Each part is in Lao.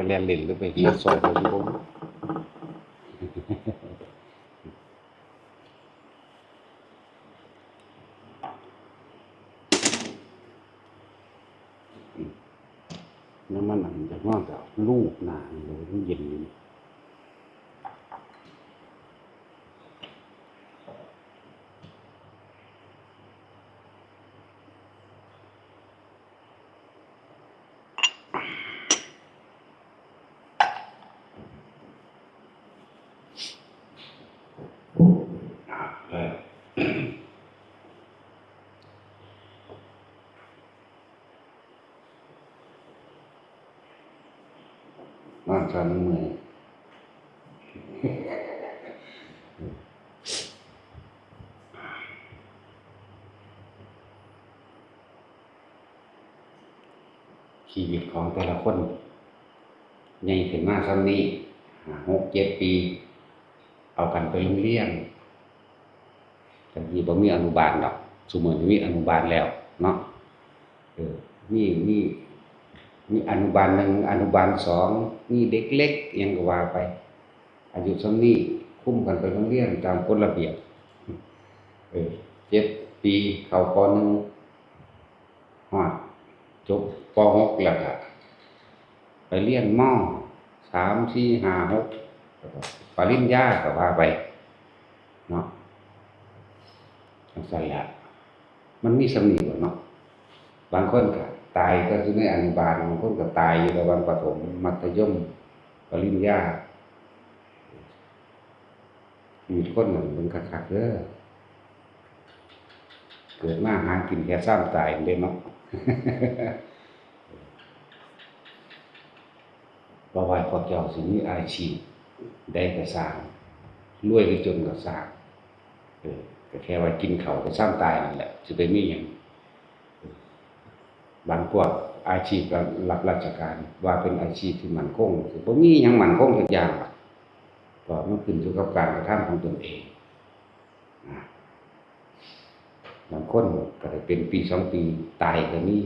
ແລ່ນຫຼິ້ນ ຫຼືໄປຫົວຊອຍເຂົາຢູ່ບໍ່? ນ້ຳມັນອັນຈະຮ້ອນ ແຕ່ລູບໜ້າມັນເຢັນຢູ່. ນອນຊະ ມັນເມື່ອຍ. ຊີວິດຂອງແຕ່ລະຄົນ ໃຫຍ່ຂຶ້ນມາສ່ຳນີ້ ຫ້າ ຫົກ ເຈັດປີ ເອົາກັນໄປໂຮງຮຽນ. ແຕ່ກີ້ບໍ່ມີອະນຸບານດອກ ຊຸມື້ນີ້ມີອະນຸບານແລ້ວເນາະ. ເອີ ມີ ມີ ມີອະນຸບານໜຶ່ງ ອະນຸບານສອງ ມີເດັກເລັກ ອີ່ຫຍັງກໍວ່າໄປ. ອາຍຸສ່ຳນີ້ຄຸມກັນໄປໂຮງຮຽນຕາມກົດລະບຽບ. ເອີ ເຈັດປີເຂົ້າ ປ.ໜຶ່ງ ຮອດຈົບ ປ.ຫົກ ແລ້ວກະໄປຮຽນ ມ. ສາມ ສີ່ ຫ້າ ຫົກ ແລ້ວກະປະລິນຍາກໍວ່າໄປເນາະ. ຈັ່ງຊັ້ນແຫຼະ ມັນມີສ່ຳນີ້ບໍເນາະ? ບາງຄົນກໍຕາຍກໍຢູ່ໃນອະນຸບານ ບາງຄົນກໍຕາຍຢູ່ລະຫວ່າງປະຖົມ ມັດທະຍົມ ປະລິນຍາ. ຊີວິດຄົນນັ້ນເບິ່ງຄັກໆເດີ ເກີດມາຫາກິນແຄ່ຊາມຕາຍເດ້ເນາະ. ບໍ່ວ່າພວກເຈົ້າຊິມີອາຊີບໃດກໍຊ່າງ ລວຍຫຼືຈົນກໍຊ່າງ ເອີ ກໍແຄ່ວ່າກິນເຂົ້າໄປຊາມຕາຍນັ້ນແຫຼະ ຊິໄປມີຫຍັງ? ບາງພວກອາຊີບກໍຮັບລາຊະການ ວ່າເປັນອາຊີບທີ່ໝັ້ນຄົງ ບໍ່ມີຫຍັງໝັ້ນຄົງຈັກຢ່າງ ເພາະມັນຂຶ້ນຢູ່ກັບການກະທຳຂອງຕົນເອງນະ. ບາງຄົນກໍໄດ້ເປັນປີສອງປີ ຕາຍກໍມີ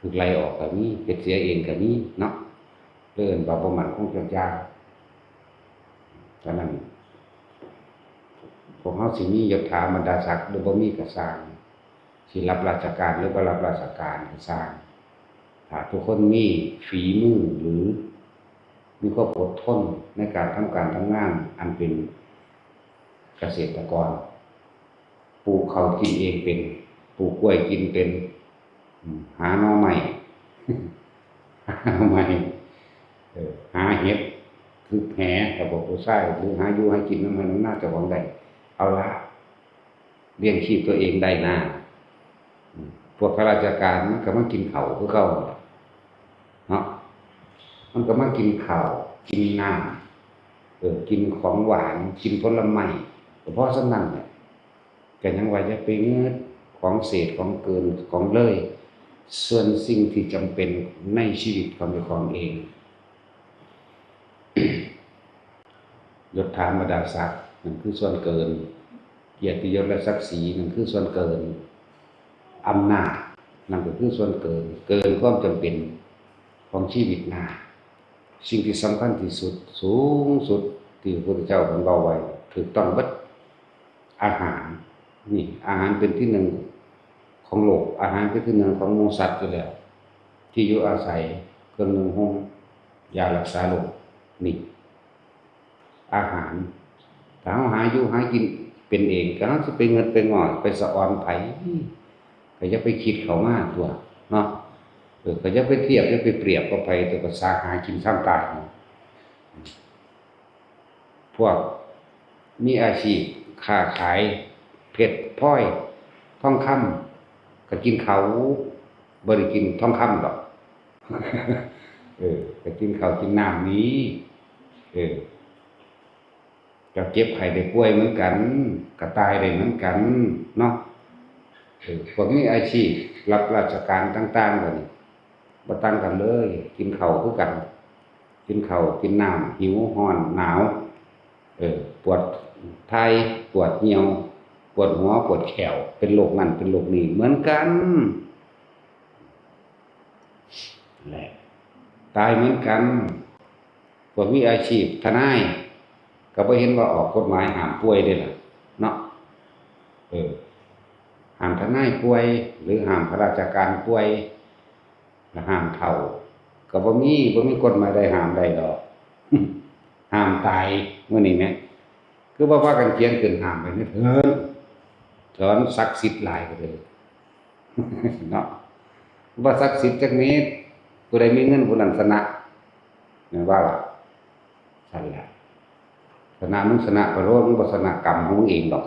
ຖືກໄລ່ອອກກໍມີ ເຮັດເສຍເອງກໍມີເນາະ. ເອີ້ນວ່າບໍ່ໝັ້ນຄົງຈັກຢ່າງ. ສະນັ້ນ ພວກເຮົາຊິມີຍົດຖາບັນດາສັກ ຫຼືບໍ່ມີກໍຊ່າງ ຊິຮັບລາຊະການ ຫຼືບໍ່ຮັບລາຊະການກໍຊ່າງ ຖ້າທຸກຄົນມີຝີມື ຫຼືມີຄວາມອົດທົນໃນການທຳການທຳງານ ອັນເປັນກະເສດຕະກອນ ປູກເຂົ້າກິນເອງເປັນ ປູກກ້ວຍກິນເປັນ ອາ ຫາໜໍ່ໄມ້ ຫາໜໍ່ໄມ້ ເອີ ຫາເຫັດ ຖືກແຫ ຖ້າພວກຜູ້ຊາຍ ຫຼືຫາຢູ່ຫາກິນນຳໄຮ່ນຳນາເຈົ້າຂອງໄດ້ ເອົາລະ ລ້ຽງຊີບຕົວເອງໄດ້ນາ. ອາ ພວກຂ້າລາຊະການມັນກໍມາກິນເຂົ້າຄືເກົ່າຫັ້ນແຫຼະເນາະ ມັນກໍມາກິນເຂົ້າ ກິນນ້ຳ ເອີ ກິນຂອງຫວານ ກິນຜົນລະໄມ້ ກໍພໍສ່ຳນັ້ນແຫຼະ. ກໍຍັງວ່າຢ່າໄປງຶດຂອງເສດ ຂອງເກີນ ຂອງເລີຍ ສ່ວນສິ່ງທີ່ຈຳເປັນໃນຊີວິດຂອງເຈົ້າຂອງເອງ. ຍົດຖາບັນດາສັກ ນັ້ນຄືສ່ວນເກີນ, ກຽດຕິຍົດ ແລະ ສັກສີ ນັ້ນຄືສ່ວນເກີນ, ອຳນາດ ນັ້ນກໍຄືສ່ວນເກີນ, ເກີນຄວາມຈຳເປັນຂອງຊີວິດນາ. ສິ່ງທີ່ສຳຄັນທີ່ສຸດ ສູງສຸດ ທີ່ພະພຸດທະເຈົ້າເພິ່ນເວົ້າໄວ້ ຖືກຕ້ອງເບິດ. ອາຫານ ນີ້ ອາຫານເປັນທີ່ໜຶ່ງຂອງໂລກ, ອາຫານເປັນທີ່ໜຶ່ງຂອງໝູ່ສັດຢູ່ແລ້ວ, ທີ່ຢູ່ອາໄສ, ເຄື່ອງນຸ່ງຫົ່ມ, ຢາລັກສາໂລກ, ນີ້ ອາຫານ. ຖ້າເຮົາຫາຢູ່ຫາກິນເປັນເອງ ກໍເຮົາຊິໄປເງິດໄປງອດ ໄປສະອອນໃຜ ກໍຢ່າໄປຄິດເຂົ້າມາຕົວະເນາະ. ເອີ ກໍຢ່າໄປທຽບ ຢ່າໄປປຽບກັບໃຜຕົວະ ກໍສາຫາກິນຊາມຕາຍ. ພວກມີອາຊີບຄ້າຂາຍເພັດພລອຍທອງຄຳ ກໍກິນເຂົ້າ ບໍ່ໄດ້ກິນທອງຄຳດອກ. ເອີ ກໍກິນເຂົ້າກິນນ້ຳນີ້ ເອີ ກໍເຈັບໄຂ້ໄດ້ປ່ວຍເໝືອນກັນ ກໍຕາຍໄດ້ເໝືອນກັນເນາະ. ເອີ ພວກມີອາຊີບ ຮັບລາຊະການຕ່າງໆ ກໍນີ້ ບໍ່ຕ່າງກັນເລີຍ ກິນເຂົ້າຄືກັນ ກິນເຂົ້າກິນນ້ຳ ຫິວຮ້ອນໜາວ ເອີ ປວດຖ່າຍ ປວດຫ່ຽວ ປວດຫົວ ປວດແຂ້ວ ເປັນໂລກນັ້ນເປັນໂລກນີ້ເໝືອນກັນ ແລະ ຕາຍເໝືອນກັນ. ພວກມີອາຊີບທະນາຍ ກໍບໍ່ເຫັນວ່າອອກກົດໝາຍຫ້າມປ່ວຍເດ້ລະເນາະ. ເອີ ຫ້າມທະນາຍປ່ວຍ ຫຼື ຫ້າມຂ້າລາຊະການປ່ວຍ ແລະ ຫ້າມເຖົ້າ ກໍບໍ່ມີ ບໍ່ມີກົດໝາຍໃດຫ້າມໄດ້ດອກ. ຫ້າມຕາຍ ມື້ນີ້ແມະ ຄືບໍ່ພາກັນຂຽນຂຶ້ນຫ້າມໄປໃນເຖິງ ສອນສັກສິດຫຼາຍກວ່າເດີ ເນາະ. ບໍ່ສັກສິດຈັກເມັດ ຜູ້ໃດມີເງິນຜູ້ນັ້ນຊະນະ ແມ່ນບໍ່ລະ? ຊັ້ນລະ ຊະນະ ມຶງຊະນະໄປໂລດ ມັນບໍ່ຊະນະກຳຂອງມຶງເອງດອກ.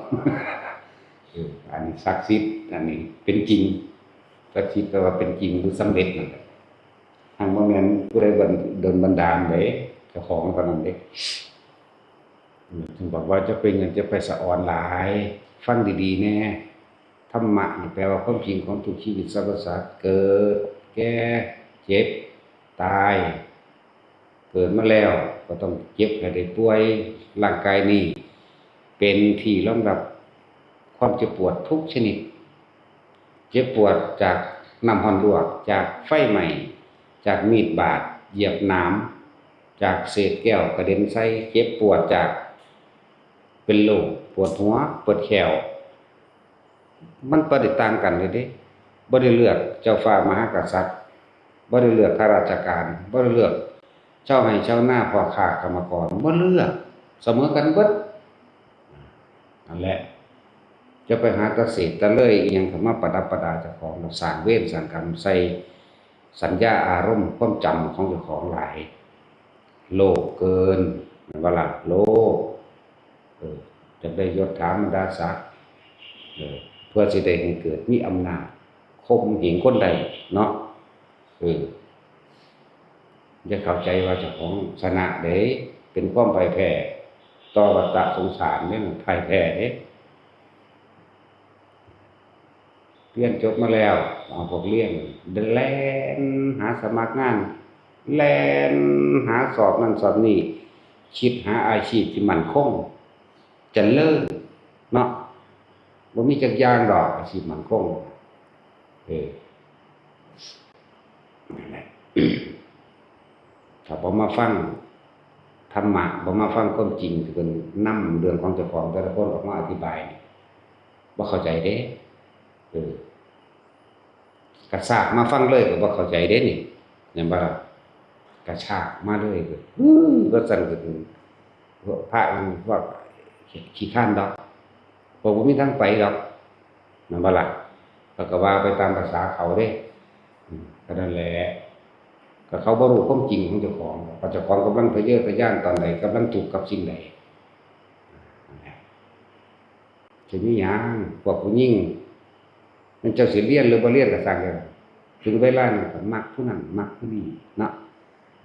ເອີ ອັນນີ້ສັກສິດ ອັນນີ້ເປັນຈິງ. ສັກສິດແປວ່າເປັນຈິງ ຫຼື ສຳເລັດນັ້ນແຫຼະ. ຫາກບໍ່ແມ່ນຜູ້ໃດບັນ ດົນບັນດານເດ້ ເຈົ້າຂອງເທົ່ານັ້ນເດ້. ເອີ ເພິ່ນບອກວ່າ ຢ່າໄປເງິດ ຢ່າໄປສະອອນຫຼາຍ ຟັງດີໆແດ່. ທຳມະນີ້ແປວ່າຄວາມຈິງຂອງທຸກຊີວິດສັບພະສັດ ເກີດ ແກ່ ເຈັບ ຕາຍ. ເກີດມາແລ້ວກໍຕ້ອງເຈັບໃຫ້ໄດ້ປ່ວຍ. ຮ່າງກາຍນີ້ເປັນທີ່ຮອງຮັບຄວາມເຈັບປວດທຸກຊະນິດ. ເຈັບປວດຈາກນ້ຳຮ້ອນລວກ, ຈາກໄຟໄໝ້, ຈາກມີດບາດຢຽບໜາມ, ຈາກເສດແກ້ວກະເດັນໃສ່, ເຈັບປວດຈາກເປັນໂລກ ປວດຫົວ, ປວດແຂ້ວ. ມັນບໍ່ໄດ້ຕ່າງກັນເລີຍເດ້. ບໍ່ໄດ້ເລືອກເຈົ້າຟ້າມະຫາກະສັດ, ບໍ່ໄດ້ເລືອກຂ້າລາຊະການ, ບໍ່ໄດ້ເລືອກຊາວໄຮ່ຊາວນາ, ພໍ່ຄ້າກຳມະກອນ, ບໍ່ເລືອກ, ສະເໝີກັນເບິດ. ນັ້ນແຫຼະ, ຈະໄປຫາຕະເສດຕະເລີຍອີ່ຫຍັງເຂົ້າມາປະດັບປະດາເຈົ້າຂອງ ແລ້ວສ້າງເວນສ້າງກຳໃສ່ ສັນຍາອາລົມຄວາມຈຳຂອງເຈົ້າຂອງຫຼາຍ ໂລບເກີນ ແມ່ນບໍ່ລະ? ໂລບ ເອີ ຢາກໄດ້ຍົດຖາບັນດາສັກ ເອີ ເພື່ອຊິໄດ້ໃຫ້ເກີດມີອຳນາດຂົ່ມເຫງຄົນໄດ້ເນາະ. ເອີ ຢ່າເຂົ້າໃຈວ່າເຈົ້າຂອງຊະນະເດ້ ເປັນຄວາມພ່າຍແພ້ຕໍ່ວັດຕະສົງສານເດ້ ພ່າຍແພ້ເດ້. ຮຽນຈົບມາແລ້ວ ເອົາພວກຮຽນແລ່ນຫາສະໝັກງານ ແລ່ນຫາສອບນັ້ນສອບນີ້ ຄິດຫາອາຊີບທີ່ໝັ້ນຄົງ ຈະເລີນເນາະ. ບໍ່ມີຈັກຢ່າງດອກອາຊີບໝັ້ນຄົງ. ເອີ ນັ້ນແຫຼະ ຖ້າບໍ່ມາຟັງທຳມະ ບໍ່ມາຟັງຄວາມຈິງທີ່ເພິ່ນນຳເລື່ອງຂອງເຈົ້າຂອງແຕ່ລະຄົນອອກມາອະທິບາຍນີ້ ບໍ່ເຂົ້າໃຈເດ້. ເອີ ກະຊາກມາຟັງເລີຍກໍບໍ່ເຂົ້າໃຈເດ້ນີ້ ແມ່ນບໍ່ລະ? ກະຊາກມາເລີຍ ອື ວ່າຊັ້ນກໍຄື ພະ ພວກຂີ້ຄ້ານດອກ ພວກບໍ່ມີທາງໄປດອກ ແມ່ນບໍ່ລະ? ເຂົາກໍວ່າໄປຕາມພາສາເຂົາເດ້. ອືມ ກໍນັ້ນແຫຼະ ກໍເຂົາບໍ່ຮູ້ຄວາມຈິງຂອງເຈົ້າຂອງ ເຈົ້າຂອງກຳລັງທະເຍີທະຍານຕອນໃດ ກຳລັງທຸກກັບສິ່ງໃດ ນັ້ນແຫຼະ. ຊິມີຫຍັງ ພວກຜູ້ຍິງ ແມ່ນເຈົ້າຊິລຽນຫຼືບໍ່ລຽນກໍຊ່າງເດີ ເຖິງເວລານັ້ນກໍມັກຜູ້ນັ້ນມັກຜູ້ນີ້ເນາະ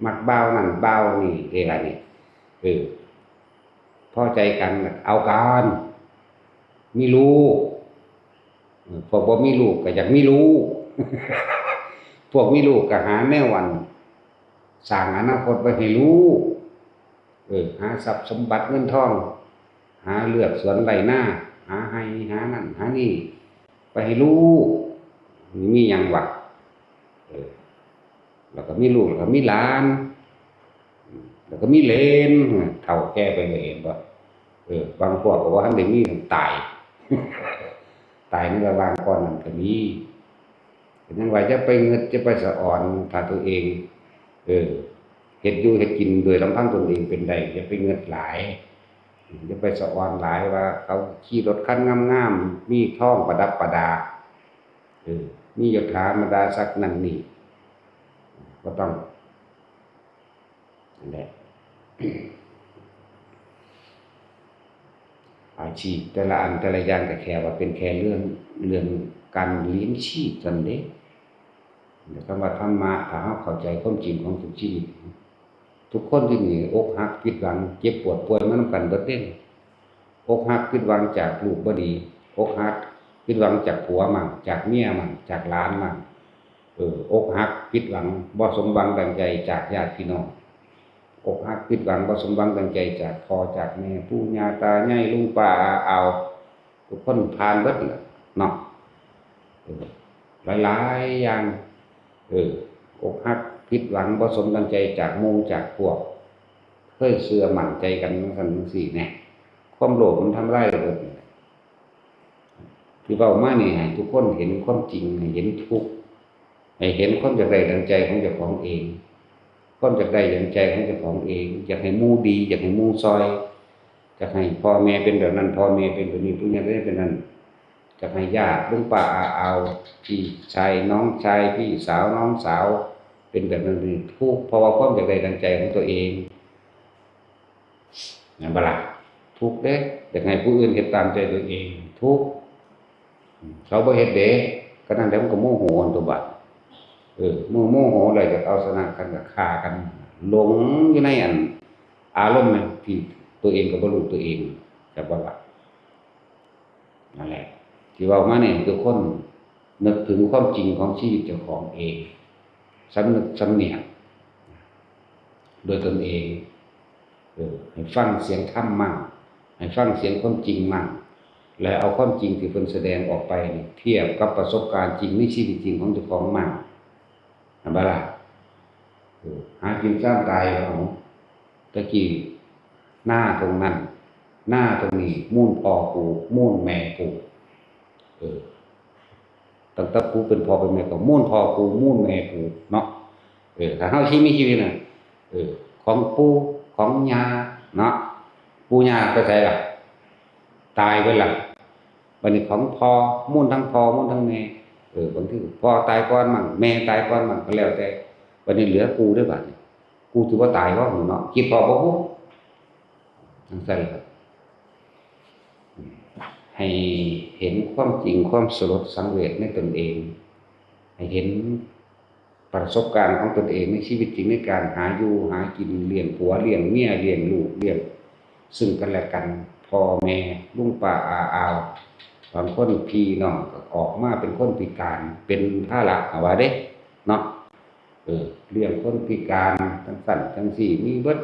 ມັກບ່າວນັ້ນບ່າວນີ້ເດ້ບາດນີ້. ເອີ ພໍໃຈກັນເອົາກັນ ມີລູກ ເອີ ພວກບໍ່ມີລູກກໍຢາກມີລູກ ພວກມີລູກກໍຫາແນວອັນ ສ້າງອະນາຄົດໄວ້ໃຫ້ລູກ ເອີ ຫາຊັບສົມບັດເງິນທອງ ຫາເລືອກສວນໄຮ່ນາ ຫາໄຮ່ຫານັ້ນຫານີ້ໄປໃຫ້ລູກ ມີຫຍັງວະ? ເອີ ແລ້ວກໍມີລູກ ແລ້ວກໍມີຫຼານ ແລ້ວກໍມີເຫຼນ ເຖົ້າແກ່ໄປເລີຍ ເຫັນບໍ່? ເອີ ບາງພວກກໍບໍ່ທັນໄດ້ມີ ຕາຍ ຕາຍໃນລະຫວ່າງກ່ອນນັ້ນກໍມີ. ກໍຍັງວ່າຢ່າໄປງຶດ ຢ່າໄປສະອອນ ຖ້າຕົວເອງ ເອີ ເຮັດຢູ່ເຮັດກິນໂດຍລຳພັງຕົນເອງເປັນໄດ້ ຢ່າໄປງຶດຫຼາຍ ຢ່າໄປສະອອນຫຼາຍວ່າເຂົາຂີ່ລົດຄັນງາມໆ ມີທອງປະດັບປະດາ ເອີ ມີຍົດຖາບັນດາສັກນັ້ນນີ້ ບໍ່ຕ້ອງ ນັ້ນແຫຼະ ອາຊີບແຕ່ລະອັນແຕ່ລະຢ່າງກໍແຄ່ວ່າເປັນແຄ່ເລື່ອງ ເລື່ອງການລ້ຽງຊີບເທົ່ານັ້ນເດ້. ແຕ່ຄຳວ່າທຳມະ ຖ້າເຮົາເຂົ້າໃຈຄວາມຈິງຂອງທຸກຊີວິດ ທຸກຄົນທີ່ນີ້ ອົກຫັກ ຜິດຫວັງ ເຈັບປວດປ່ວຍມານຳກັນເບິດເດ້. ອົກຫັກຜິດຫວັງຈາກລູກບໍ່ດີ, ອົກຫັກຜິດຫວັງຈາກຜົວໝັ້ງ, ຈາກເມຍໝັ້ງ, ຈາກຫຼານໝັ້ງ, ເອີ ອົກຫັກຜິດຫວັງບໍ່ສົມຫວັງດັ່ງໃຈຈາກຍາດພີ່ນ້ອງ, ອົກຫັກຜິດຫວັງບໍ່ສົມຫວັງດັ່ງໃຈຈາກພໍ່ຈາກແມ່, ປູ່ຍ່າຕາຍາຍ, ລຸງປ້າອາອາວ, ທຸກຄົນຜ່ານເບິດແຫຼະເນາະ. ເອີ ຫຼາຍໆຢ່າງ ເອີ ອົກຫັກຜິດຫວັງບໍ່ສົມດັ່ງໃຈຈາກໝູ່ຈາກພວກ, ເຄີຍເຊື່ອໝັ້ນໃຈກັນຈັ່ງຊັ້ນຈັ່ງຊີ້ແນ່. ຄວາມໂລບມັນທຳລາຍໄດ້ເບິດ. ທີ່ເວົ້າມານີ້ໃຫ້ທຸກຄົນເຫັນຄວາມຈິງ, ໃຫ້ເຫັນທຸກ, ໃຫ້ເຫັນຄວາມຢາກໄດ້ດັ່ງໃຈຂອງເຈົ້າຂອງເອງ, ຄວາມຢາກໄດ້ດັ່ງໃຈຂອງເຈົ້າຂອງເອງ, ຢາກໃຫ້ໝູ່ດີ, ຢາກໃຫ້ໝູ່ຊ່ອຍ, ຢາກໃຫ້ພໍ່ແມ່ເປັນແບບນັ້ນ, ພໍ່ແມ່ເປັນແບບນີ້, ຜູ້ໃຫຍ່ເປັນແບບນັ້ນ, ຢາກໃຫ້ຍາດລຸງປ້າອາອາວ, ພີ່ຊາຍນ້ອງຊາຍ, ພີ່ສາວນ້ອງສາວ ເປັນແບບນັ້ນ, ເປັນທຸກ ເພາະວ່າຄວາມຢາກໄດ້ດັ່ງໃຈຂອງຕົວເອງ. ແມ່ນບໍ່ລະ? ທຸກເດ້. ຢາກໃຫ້ຜູ້ອື່ນເຮັດຕາມໃຈຕົວເອງ ທຸກ. ເຂົາບໍ່ເຮັດເດ້. ກໍນັ້ນແຫຼະ ມັນກໍໂມໂຫຕົວະບາດ. ເອີ ເມື່ອໂມໂຫແລ້ວຢາກເອົາຊະນະກັນ ກໍຂ້າກັນ ຫຼົງຢູ່ໃນອັນອາລົມທີ່ຕົວເອງກໍບໍ່ຮູ້ຕົວເອງ ຈັກວ່າລະ. ນັ້ນແຫຼະ ທີ່ເວົ້າມານີ້ ໃຫ້ທຸກຄົນນຶກເຖິງຄວາມຈິງຂອງຊີວິດເຈົ້າຂອງເອງ, ສຳນຶກສຳນຽກໂດຍຕົນເອງ. ເອີ ໃຫ້ຟັງສຽງທຳໝັ້ງ, ໃຫ້ຟັງສຽງຄວາມຈິງໝັ້ງ ແລະ ເອົາຄວາມຈິງທີ່ເພິ່ນສະແດງອອກໄປນີ້ ທຽບກັບປະສົບການຈິງໃນຊີວິດຈິງຂອງເຈົ້າຂອງໝັ້ງ. ແມ່ນບໍ່ລະ? ເອີ ຫາກິນຊາມຕາຍເອົາ. ແຕ່ກີ້ນາຕົງນັ້ນ ນາຕົງນີ້ ມູນພໍ່ກູ ມູນແມ່ກູ. ເອີ ຕັ້ງແຕ່ກູເປັນພໍ່ເປັນແມ່ກໍມູນພໍ່ກູ ມູນແມ່ກູເນາະ. ເອີ ຖ້າເຮົາຊິມີຊີວິດນະ ເອີ ຂອງປູ່ ຂອງຍ່າເນາະ. ປູ່ຍ່າໄປໃສລະ? ຕາຍເບິດລະ. ບັດນີ້ຂອງພໍ່ ມູນທັງພໍ່ ມູນທັງແມ່. ເອີ ບາງທີພໍ່ຕາຍກ່ອນໝັ້ງ ແມ່ຕາຍກ່ອນໝັ້ງ ກໍແລ້ວແຕ່. ບັດນີ້ເຫຼືອກູເດ້ ບາດນີ້ ກູຊິບໍ່ຕາຍບໍ່ເນາະ? ຄິດພໍ້ບໍ່ຮູ້? ຈັ່ງຊັ້ນລະ ໃຫ້ເຫັນຄວາມຈິງ ຄວາມສະຫຼົດສັງເວດໃນຕົນເອງ, ໃຫ້ເຫັນ ປະສົບການຂອງຕົນເອງໃນຊີວິດຈິງ ໃນການຫາຢູ່ຫາກິນ, ລ້ຽງຜົວລ້ຽງເມຍ, ລ້ຽງລູກ, ລ້ຽງຊຶ່ງກັນແລະກັນ, ພໍ່ແມ່, ລຸງປ້າອາອາວ, ບາງຄົນພີ່ນ້ອງກໍອອກມາເປັນຄົນພິການ, ເປັນພາລະ ເຂົາວ່າເດ້ເນາະ. ເອີ ລ້ຽງຄົນພິການຈັ່ງຊັ້ນຈັ່ງຊີ້ມີເບິດ.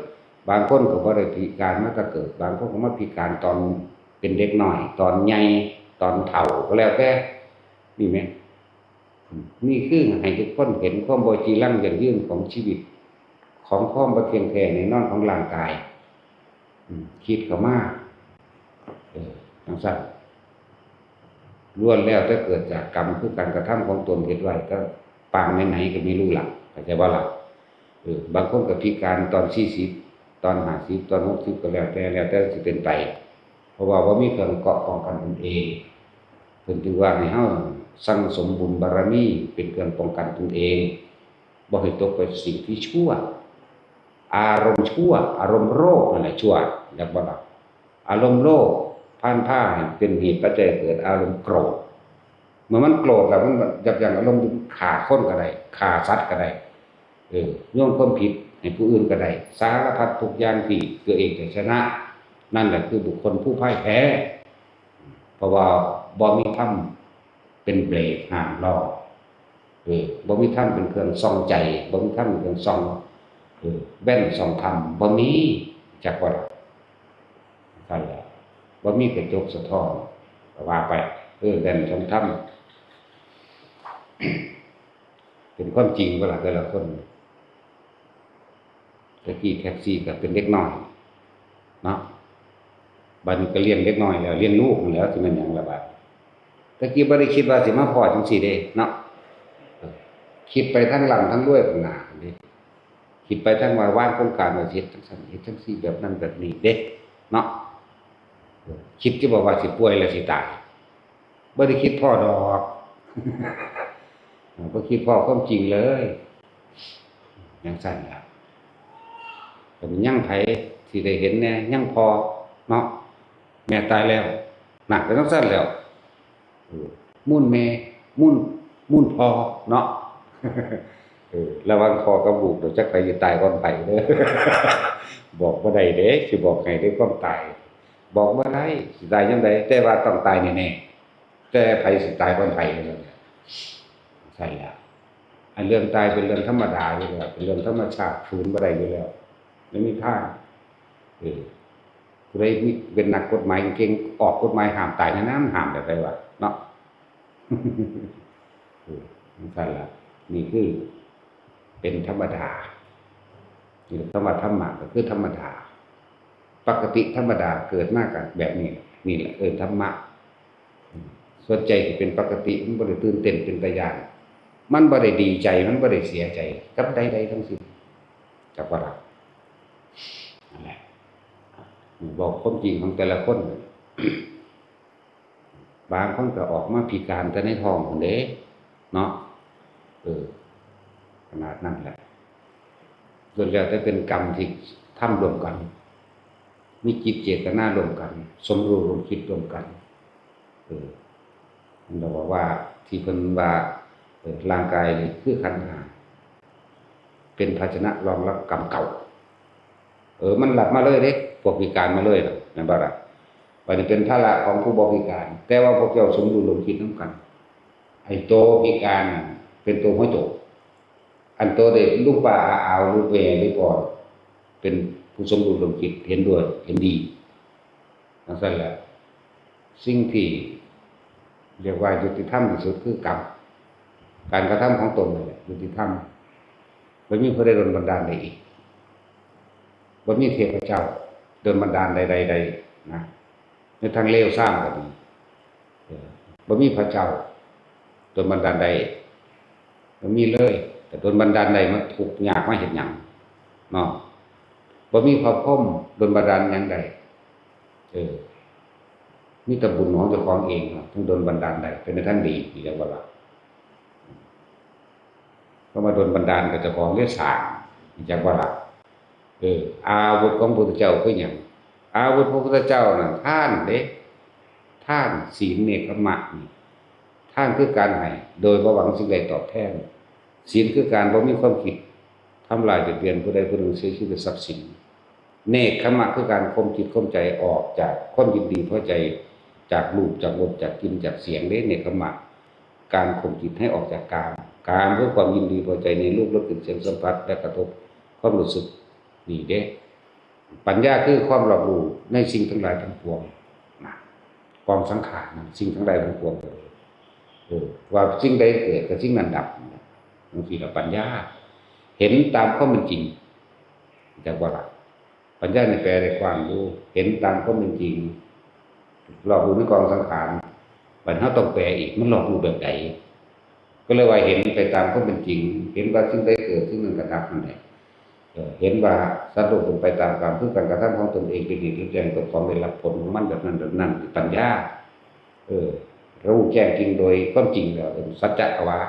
ບາງຄົນກໍບໍ່ໄດ້ພິການມາແຕ່ເກີດ, ບາງຄົນກໍມາພິການຕອນເປັນເດັກນ້ອຍ, ຕອນໃຫຍ່, ຕອນເຖົ້າ ກໍແລ້ວແຕ່. ນີ້ແມ່ນ ນີ້ຄືໃຫ້ທຸກຄົນເຫັນຄວາມບໍ່ຈີລັງຢັ້ງຢືນຂອງຊີວິດ, ຂອງຄວາມບໍ່ທ່ຽງແທ້ແນ່ນອນຂອງຮ່າງກາຍ. ອືມ ຄິດເຂົ້າມາ ເອີ ຈັ່ງຊັ້ນ ລ້ວນແລ້ວແຕ່ເກີດຈາກກຳ ຄືການກະທຳຂອງຕົນເຮັດໄວ້, ແຕ່ປາງໄໝໆກໍມີຮູຫຼັກ, ເຂົ້າໃຈບໍ່ລະ? ເອີ ບາງຄົນກໍພິການຕອນສີ່ສິບ ຕອນຫ້າສິບ ຕອນຫົກສິບ ກໍແລ້ວແຕ່ ແລ້ວແຕ່ຊິເປັນໄປ, ເພາະວ່າບໍ່ມີເຄື່ອງເກາະປ້ອງກັນຕົນເອງ. ເພິ່ນຈຶ່ງວ່າໃຫ້ເຮົາສັ່ງສົມບຸນບາລະມີເປັນເຄື່ອງປ້ອງກັນຕົນເອງ, ບໍ່ໃຫ້ຕົກໄປສິ່ງທີ່ຊົ່ວ, ອາລົມຊົ່ວ, ອາລົມໂລບນັ້ນແຫຼະຊົ່ວ, ຈັກບໍ່ລະ? ອາລົມໂລບພານພາໃຫ້ເປັນເຫດປັດໄຈເກີດອາລົມໂກດ. ເມື່ອມັນໂກດແລ້ວ ມັນຍັບຍັ້ງອາລົມ ຂ້າຄົນກໍໄດ້, ຂ້າສັດກໍໄດ້, ເອີ ໂຍນຄວາມຜິດໃຫ້ຜູ້ອື່ນກໍໄດ້, ສາລະພັດທຸກຢ່າງທີ່ຕົວເອງຈະຊະນະ, ນັ້ນແຫຼະຄືບຸກຄົນຜູ້ພ່າຍແພ້. ເພາະວ່າບໍ່ມີທຳເປັນເບຣກຫ້າມລໍ້, ເອີ ບໍ່ມີທຳເປັນເຄື່ອງສ່ອງໃຈ, ບໍ່ມີທຳເປັນເຄື່ອງສ່ອງ, ເອີ ແວ່ນສ່ອງທຳ ບໍ່ມີ. ຈັກວ່າ ຊັ້ນແຫຼະ ບໍ່ມີກະຈົກສະທ້ອນ ກໍວ່າໄປ, ເອີ ແວ່ນສ່ອງທຳ ເປັນຄວາມຈິງບໍ່ລະແຕ່ລະຄົນ? ແຕ່ກີ້ແທັກຊີກໍເປັນເດັກນ້ອຍເນາະ, ບັດນີ້ກໍລ້ຽງເດັກນ້ອຍແລ້ວ, ລ້ຽງລູກຫັ້ນແຫຼ້ວ, ຊິແມ່ນຫຍັງລະບາດ? ແຕ່ກີ້ບໍ່ໄດ້ຄິດວ່າຊິມາພໍ້ຈັ່ງຊີ້ເດ້ເນາະ, ເອີ ຄິດໄປທາງລ່ຳທາງລວຍຂ້າງໜ້າເດ້, ຄິດໄປທາງວ່າວາງໂຄງການວ່າຊິເຮັດຈັ່ງຊັ້ນເຮັດຈັ່ງຊີ້ ແບບນັ້ນແບບນີ້ເດ້ເນາະ, ເອີ ຄິດຢູ່ບໍ່ວ່າຊິປ່ວຍແລ້ວຊິຕາຍ? ບໍ່ໄດ້ຄິດພໍ້ດອກ, ບໍ່ຄິດພໍ້ຄວາມຈິງເລີຍ. ຈັ່ງຊັ້ນລະ ກໍຍັງໃຜຊິໄດ້ເຫັນແດ່? ຍັງພໍ່ເນາະ, ແມ່ຕາຍແລ້ວ, ນັ້ນ ກໍຈັ່ງຊັ້ນແລ້ວ. ເອີ ມູນແມ່ ມູນ ມູນພໍ່ເນາະ. ເອີ ລະຫວ່າງພໍ່ກັບລູກ ດຽວຈັກໃຜຊິຕາຍກ່ອນໃຜເດີ. ບອກບໍ່ໄດ້ເດ້, ຊິບອກໃຫ້ເດ້ຄວາມຕາຍ. ບອກບໍ່ໄດ້ ຊິຕາຍຍາມໃດ, ແຕ່ວ່າຕ້ອງຕາຍແນ່ໆ. ແຕ່ໃຜຊິຕາຍກ່ອນໃຜນັ້ນແຫຼະ. ໃຊ່ແລ້ວ ອັນເລື່ອງຕາຍເປັນເລື່ອງທຳມະດາຢູ່ແລ້ວ, ເປັນເລື່ອງທຳມະຊາດ, ຝືນບໍ່ໄດ້ຢູ່ແລ້ວ, ບໍ່ມີທາງ. ເອີ ຜູ້ໃດມີ ເປັນນັກກົດໝາຍເກັ່ງ, ອອກກົດໝາຍຫ້າມຕາຍແນວນັ້ນ, ຫ້າມແບບໃດວະເນາະ? ເອີ ຈັ່ງຊັ້ນລະ, ນີ້ຄືເປັນທຳມະດາ. ນີ້ແຫຼະ ຄຳວ່າທຳມະກໍຄືທຳມະດາ. ປົກກະຕິທຳມະດາ ເກີດມາກໍແບບນີ້ ນີ້ແຫຼະເອີ້ນທຳມະ. ສ່ວນໃຈທີ່ເປັນປົກກະຕິ ມັນບໍ່ໄດ້ຕື່ນເຕັ້ນເປັນຕາຢ້ານ ມັນບໍ່ໄດ້ດີໃຈ ມັນບໍ່ໄດ້ເສຍໃຈກັບໃດໆທັງສິ້ນ ຈັກວ່າລະ ນັ້ນແຫຼະ ເວົ້າຄວາມຈິງຂອງແຕ່ລະຄົນ. ບາງຄົນກໍອອກມາພິການແຕ່ໃນທ້ອງພຸ້ນເດ້ເນາະ ເອີ ຂະໜາດນັ້ນແຫຼະ ລ້ວນແລ້ວແຕ່ເປັນກຳທີ່ທຳຮ່ວມກັນ ມີຈິດເຈດຕະນາຮ່ວມກັນ ສົມຮູ້ຮ່ວມຄິດຮ່ວມກັນ ເອີ ມັນກໍບອກວ່າ ທີ່ເພິ່ນວ່າ ເອີ ຮ່າງກາຍນີ້ຄືຂັນຫ້າ ເປັນພາຊະນະຮອງຮັບກຳເກົ່າ. ເອີ ມັນຮັບມາເລີຍເດ້ ພວກພິການມາເລີຍນະ ແມ່ນບໍ່ລະ? ບັດນີ້ເປັນພາລະຂອງຜູ້ບໍ່ພິການ ແຕ່ວ່າພວກເຈົ້າສົມຮູ້ຮ່ວມຄິດນຳກັນ ໄອ້ໂຕພິການນັ້ນເປັນໂຕຫົວໂຈກ ອັນໂຕເດັກລຸງປ້າອາອາວ ຫຼືແມ່ຫຼືພໍ່ ເປັນຜູ້ສົມຮູ້ຮ່ວມຄິດ ເຫັນດ້ວຍ ເຫັນດີ. ຈັ່ງຊັ້ນແຫຼະ ສິ່ງທີ່ຮຽກວ່າຍຸຕິທຳທີ່ສຸດຄືກຳ ການກະທຳຂອງຕົນນັ້ນແຫຼະຍຸຕິທຳ ບໍ່ມີຜູ້ໃດດົນບັນດານໄດ້ອີກ ບໍ່ມີເທບພະເຈົ້າດົນບັນດານໃດໆໄດ້ນະ ໃນທາງເລວຊາມກໍດີ ເອີ ບໍ່ມີພະເຈົ້າດົນບັນດານໄດ້ ບໍ່ມີເລີຍ ແຕ່ດົນບັນດານໄດ້ມາທຸກຍາກມາເຮັດຫຍັງເນາະ ບໍ່ມີພະພົມດົນບັນດານຫຍັງໄດ້ ເອີ ມີແຕ່ບຸນຂອງເຈົ້າຂອງເອງເນາະ ເຖິງດົນບັນດານໄດ້ ເປັນໃນທາງດີ ເຫັນບໍ່ລະ? ຄຳວ່າດົນບັນດານກໍເຈົ້າຂອງໄດ້ສ້າງ ເຫັນຈັກບໍ່ລະ? ເອີ ອາວຸດຂອງພະພຸດທະເຈົ້າຄືຫຍັງ? ອາວຸດຂອງພະພຸດທະເຈົ້ານັ້ນ ທານເດ້ ທານ ສິນ ເນກຂະມະນີ້ ທານຄືການໃຫ້ໂດຍບໍ່ຫວັງສິ່ງໃດຕອບແທນ, ສິນຄືການບໍ່ມີຄວາມຄິດທຳລາຍບຽດບຽນຜູ້ໃດຜູ້ໜຶ່ງເສຍຊີວິດ ແລະ ຊັບສິນ. ເນກຂະມະຄືການຂົ່ມຈິດຂົ່ມໃຈອອກຈາກຄວາມຍິນດີພໍໃຈ ຈາກຮູບ ຈາກລົດ ຈາກກິ່ນ ຈາກສຽງເດ້ ເນກຂະມະ ການຂົ່ມຈິດໃຫ້ອອກຈາກກາມ. ກາມຄືຄວາມຍິນດີພໍໃຈໃນຮູບ ລົດ ກິ່ນ ສຽງ ສຳຜັດ ແລະ ກະທົບຄວາມຮູ້ສຶກນີ້ເດ້. ປັນຍາຄືຄວາມລອບຮູ້ໃນສິ່ງທັງຫຼາຍທັງປວງນະ ກອງສັງຂານນະ ສິ່ງທັງຫຼາຍທັງປວງ ເອີ ວ່າສິ່ງໃດເກີດກໍສິ່ງນັ້ນດັບ ຈັ່ງຊີ້ລະ ປັນຍາເຫັນຕາມຄວາມເປັນຈິງ ແຕ່ວ່າ ປັນຍານີ້ແປໄດ້ກວ້າງຢູ່ ເຫັນຕາມຄວາມເປັນຈິງ ລອບຮູ້ໃນກອງສັງຂານ. ບັດເຮົາຕ້ອງແປອີກ ມັນລອບຮູ້ແບບໃດ? ກໍເລີຍວ່າເຫັນໄປຕາມຄວາມເປັນຈິງ ເຫັນວ່າສິ່ງໃດເກີດ ສິ່ງນັ້ນກໍດັບນັ້ນແຫຼະ. ເອີ ເຫັນວ່າສັດໂລກເປັນໄປຕາມກາມ ຄືການກະທຳຂອງຕົນເອງເປັນເຫດເຮັດແລ້ວເຈົ້າຂອງໄດ້ຮັບຜົນຂອງມັນແບບນັ້ນແບບນັ້ນ ປັນຍາ ເອີ ຮູ້ແຈ້ງຈິງໂດຍຄວາມຈິງແລ້ວເປັນສັດຈະກະວາ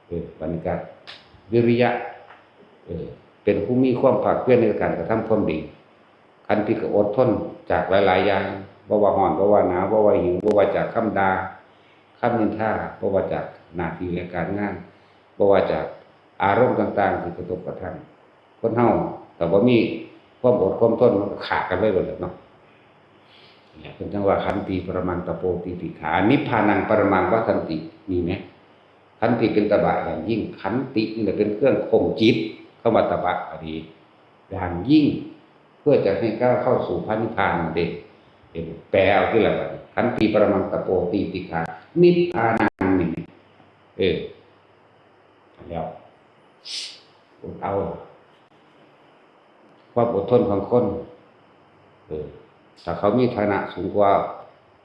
ເອີ ບັດນີ້ກະວິລິຍະ ເອີ ເປັນຜູ້ມີຄວາມພາກພຽນໃນການກະທຳຄວາມດີ ຂັນຕິກໍອົດທົນຈາກຫຼາຍໆຢ່າງ ບໍ່ວ່າຮ້ອນ ບໍ່ວ່າໜາວ ບໍ່ວ່າຫິວ ບໍ່ວ່າຈາກຄຳດ່າ ຄຳນິນທາ ບໍ່ວ່າຈາກໜ້າທີ່ ແລະ ການງານ ບໍ່ວ່າຈາກອາລົມຕ່າງໆທີ່ກະທົບກະທັບ. ຄົນເຮົາຖ້າບໍ່ມີຄວາມອົດຄວາມທົນ ມັນກໍຂ້າກັນໄວ້ເບິດແລ້ວເນາະ. ເພິ່ນຈັ່ງວ່າ ຂັນຕິປະລະມັງຕະໂປ ຕີຕິຂາ ນິບພານັງປະລະມັງວັດທັນຕິ ມີໄໝ? ຂັນຕິເປັນຕະບະຢ່າງຍິ່ງ ຂັນຕິນີ້ແຫຼະເປັນເຄື່ອງຂົ່ມຈິດ ຄຳວ່າຕະບະກໍດີ ຢ່າງຍິ່ງ ເພື່ອຈະໃຫ້ກ້າວເຂົ້າສູ່ພະນິບພານນັ້ນເດ້. ເຫັນ ແປເອົາຕິລະບັດນີ້ ຂັນຕິປະລະມັງຕະໂປ ຕີຕິຂາ ນິບພານັງນີ້ ເອີ ແລ້ວ ອົດເອົາ ຄວາມອົດທົນຂອງຄົນ ເອີ ຖ້າເຂົາມີຖານະສູງກວ່າ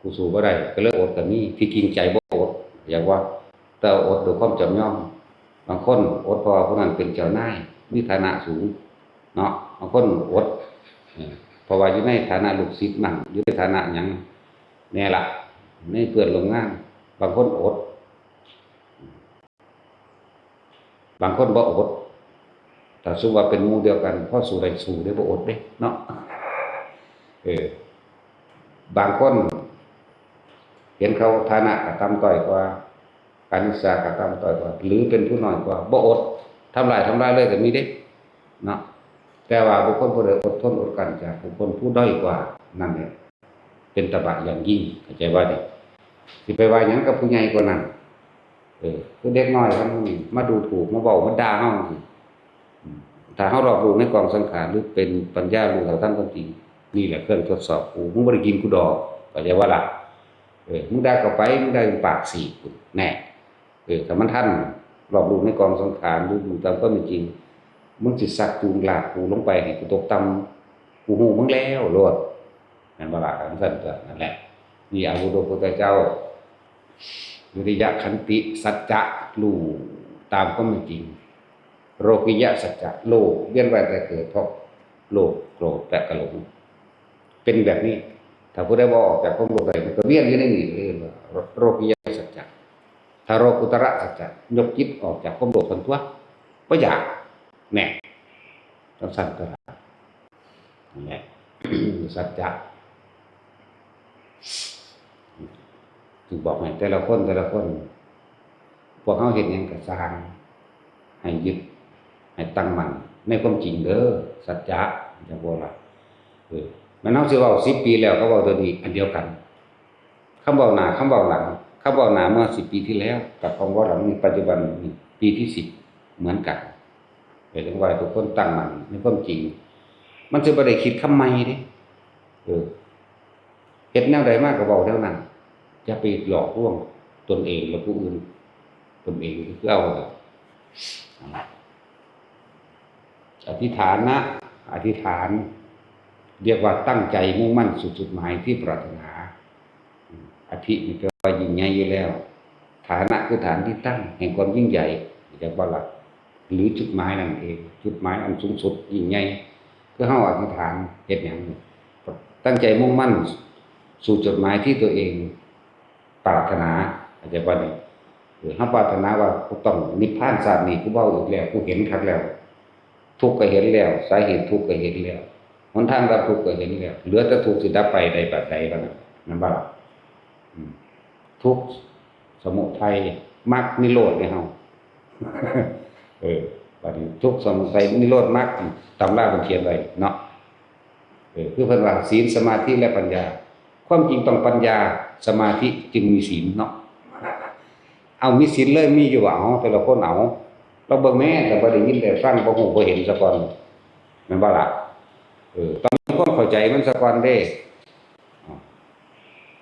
ກູສູ້ບໍ່ໄດ້ ກໍເລີຍອົດກໍມີ. ທີ່ຈິງໃຈບໍ່ອົດ ຢາກວ່າ ແຕ່ອົດດ້ວຍຄວາມຈຳຍອມ. ບາງຄົນອົດເພາະວ່າຜູ້ນັ້ນເປັນເຈົ້ານາຍ ມີຖານະສູງເນາະ, ບາງຄົນອົດ ເອີ ເພາະວ່າຢູ່ໃນຖານະລູກສິດມັ້ງ ຢູ່ໃນຖານະຫຍັງແດ່ລະ ໃນເພື່ອນຮ່ວມງານ. ບາງຄົນອົດ ບາງຄົນບໍ່ອົດ. ຖ້າສົມມຸດວ່າເປັນໝູ່ດຽວກັນ ພໍສູ້ໄດ້ສູ້ເດ້ ບໍ່ອົດເດ້ເນາະ. ເອີ ບາງຄົນເຫັນເຂົາຖານະກໍຕ່ຳຕ້ອຍກວ່າ ການສຶກສາກໍຕ່ຳຕ້ອຍກວ່າ ຫຼື ເປັນຜູ້ນ້ອຍກວ່າ ບໍ່ອົດ ທຳລາຍ ທຳລາຍເລີຍກໍມີເດ້ເນາະ. ແຕ່ວ່າບຸກຄົນຜູ້ໃດອົດທົນອົດກັ້ນຈາກບຸກຄົນຜູ້ດ້ອຍກວ່ານັ້ນແຫຼະ ເປັນຕະບະຢ່າງຍິ່ງ ເຂົ້າໃຈບໍ່ນີ້? ຊິໄປວ່າຫຍັງກັບຜູ້ໃຫຍ່ກວ່ານັ້ນ? ເອີ ຄືເດັກນ້ອຍມັນມາດູຖູກ ມາເວົ້າ ມາດ່າເຮົາ ອືມ ຖ້າເຮົາລອບຮູ້ໃນກອງສັງຂານ ຫຼື ເປັນປັນຍາ ຮູ້ເທົ່າທັນຄວາມຈິງ ນີ້ແຫຼະເຄື່ອງທົດສອບກູ ມຶງບໍ່ໄດ້ກິນກູດອກ ເຂົ້າໃຈບໍ່ລະ? ເອີ ມຶງດ່າເຂົ້າໄປ ມຶງດ່າຈົນປາກສີກພຸ້ນແນ່. ເອີ ຖ້າມັນທັນລອບຮູ້ໃນກອງສັງຂານ ຫຼື ຮູ້ຕາມຄວາມເປັນຈິງ ມັນຊິຊັກຈູງລາກກູລົງໄປໃຫ້ກູຕົກຕ່ຳ ກູຮູ້ມຶງແລ້ວໂລດ ແມ່ນບໍ່ລະ? ຈັ່ງຊັ້ນຕົວະ ນັ້ນແຫຼະ ນີ້ອາວຸດຂອງພະພຸດທະເຈົ້າ ວິລິຍະ ຂັນຕິ ສັດຈະ ຮູ້ຕາມຄວາມເປັນຈິງ ໂລກິຍະ ສັດຈະ ໂລກວຽນວ່າຍຕາຍເກີດ ເພາະໂລບ ໂກດ ແລະ ກະຫຼົງ ເປັນແບບນີ້. ຖ້າຜູ້ໃດບໍ່ອອກຈາກຄວາມໂລບໄດ້ ມັນກໍວຽນຢູ່ໃນນີ້ ເອີ້ນວ່າໂລກິຍະ ສັດຈະ. ຖ້າໂລກຸດຕະລະ ສັດຈະ ຍົກຈິດອອກຈາກຄວາມໂລບຫັ້ນຕົວະ ບໍ່ຢາກ ແນ່ ຈັ່ງຊັ້ນຕົວະ ນັ້ນແຫຼະ ສັດຈະ ຈຶ່ງບອກໃຫ້ແຕ່ລະຄົນ ແຕ່ລະຄົນ ພວກເຮົາເຮັດຫຍັງກໍຊ່າງ ໃຫ້ຍຶດ ໃຫ້ຕັ້ງໝັ້ນໃນຄວາມຈິງເດີ ສັດຈະ ຈັ່ງບໍ່ລະ ເອີ ແມ່ນເຮົາຊິເວົ້າສິບປີແລ້ວ ກໍເວົ້າຕົວນີ້ອັນດຽວກັນ ຄຳເວົ້າໜ້າ ຄຳເວົ້າຫຼັງ ຄຳເວົ້າໜ້າເມື່ອສິບປີທີ່ແລ້ວ ກັບຄຳເວົ້າຫຼັງໃນປັດຈຸບັນນີ້ ປີທີສິບ ເໝືອນກັນ. ເຮັດຈັ່ງວ່າໃຫ້ທຸກຄົນຕັ້ງໝັ້ນໃນຄວາມຈິງ ມັນຊິບໍ່ໄດ້ຄິດຄຳໃໝ່ເດ້ ເອີ ເຮັດແນວໃດມາກໍເວົ້າແນວນັ້ນ ຢ່າໄປຫຼອກລວງຕົນເອງ ແລະ ຜູ້ອື່ນ ຕົນເອງຄືເກົ່າ ອະທິຖານນະ ອະທິຖານ ຮຽກວ່າຕັ້ງໃຈມຸ່ງໝັ້ນສູ່ຈຸດໝາຍທີ່ປາດຖະໜາ. ອະທິນີ້ແປວ່າຍິ່ງໃຫຍ່ຢູ່ແລ້ວ ຖານະຄືຖານທີ່ຕັ້ງແຫ່ງຄວາມຍິ່ງໃຫຍ່ ເຫັນຈັກບໍ່ລະ? ຫຼືຈຸດໝາຍນັ້ນເອງ ຈຸດໝາຍອັນສູງສຸດຍິ່ງໃຫຍ່ ຄືເຮົາອະທິຖານເຮັດຫຍັງ? ຕັ້ງໃຈມຸ່ງໝັ້ນສູ່ຈຸດໝາຍທີ່ຕົວເອງ ປາດຖະໜາ ເຂົ້າໃຈບໍ່ນີ້? ເອີ ເຮົາປາດຖະໜາວ່າຕ້ອງນິບພານຊາດນີ້ ກູເວົ້າອີກແລ້ວ ກູເຫັນຄັກແລ້ວ ທຸກກໍເຫັນແລ້ວ ສາເຫດທຸກກໍເຫັນແລ້ວ ຫົນທາງດັບທຸກກໍເຫັນແລ້ວ ເຫຼືອແຕ່ທຸກຊິດັບໄປໄດ້ບາດໃດບາດນັ້ນ ແມ່ນບໍ່ລະ? ອືມ ທຸກ ສະມຸໄທ ມັກ ນິໂຣດໃນເຮົາ ເອີ ບາດນີ້ທຸກ ສະມຸໄທ ນິໂຣດ ມັກ ຕຳລາເພິ່ນຂຽນໄວ້ເນາະ. ເອີ ຄືເພິ່ນວ່າ ສີນ ສະມາທິ ແລະ ປັນຍາ ຄວາມຈິງຕ້ອງປັນຍາ ສະມາທິ ຈຶ່ງມີສີນເນາະ. ເອົາ ມີສີນເລີຍ ມີຢູ່ບໍ່? ເອົາ ແຕ່ລະຄົນເອົາ ລອງເບິ່ງແມ້ ແຕ່ບໍ່ໄດ້ຍິນໄດ້ຟັງ ບໍ່ຮູ້ບໍ່ເຫັນສາກ່ອນ ແມ່ນບໍ່ລະ? ເອີ ຕ້ອງມີຄວາມເຂົ້າໃຈມັນສາກ່ອນເດ້.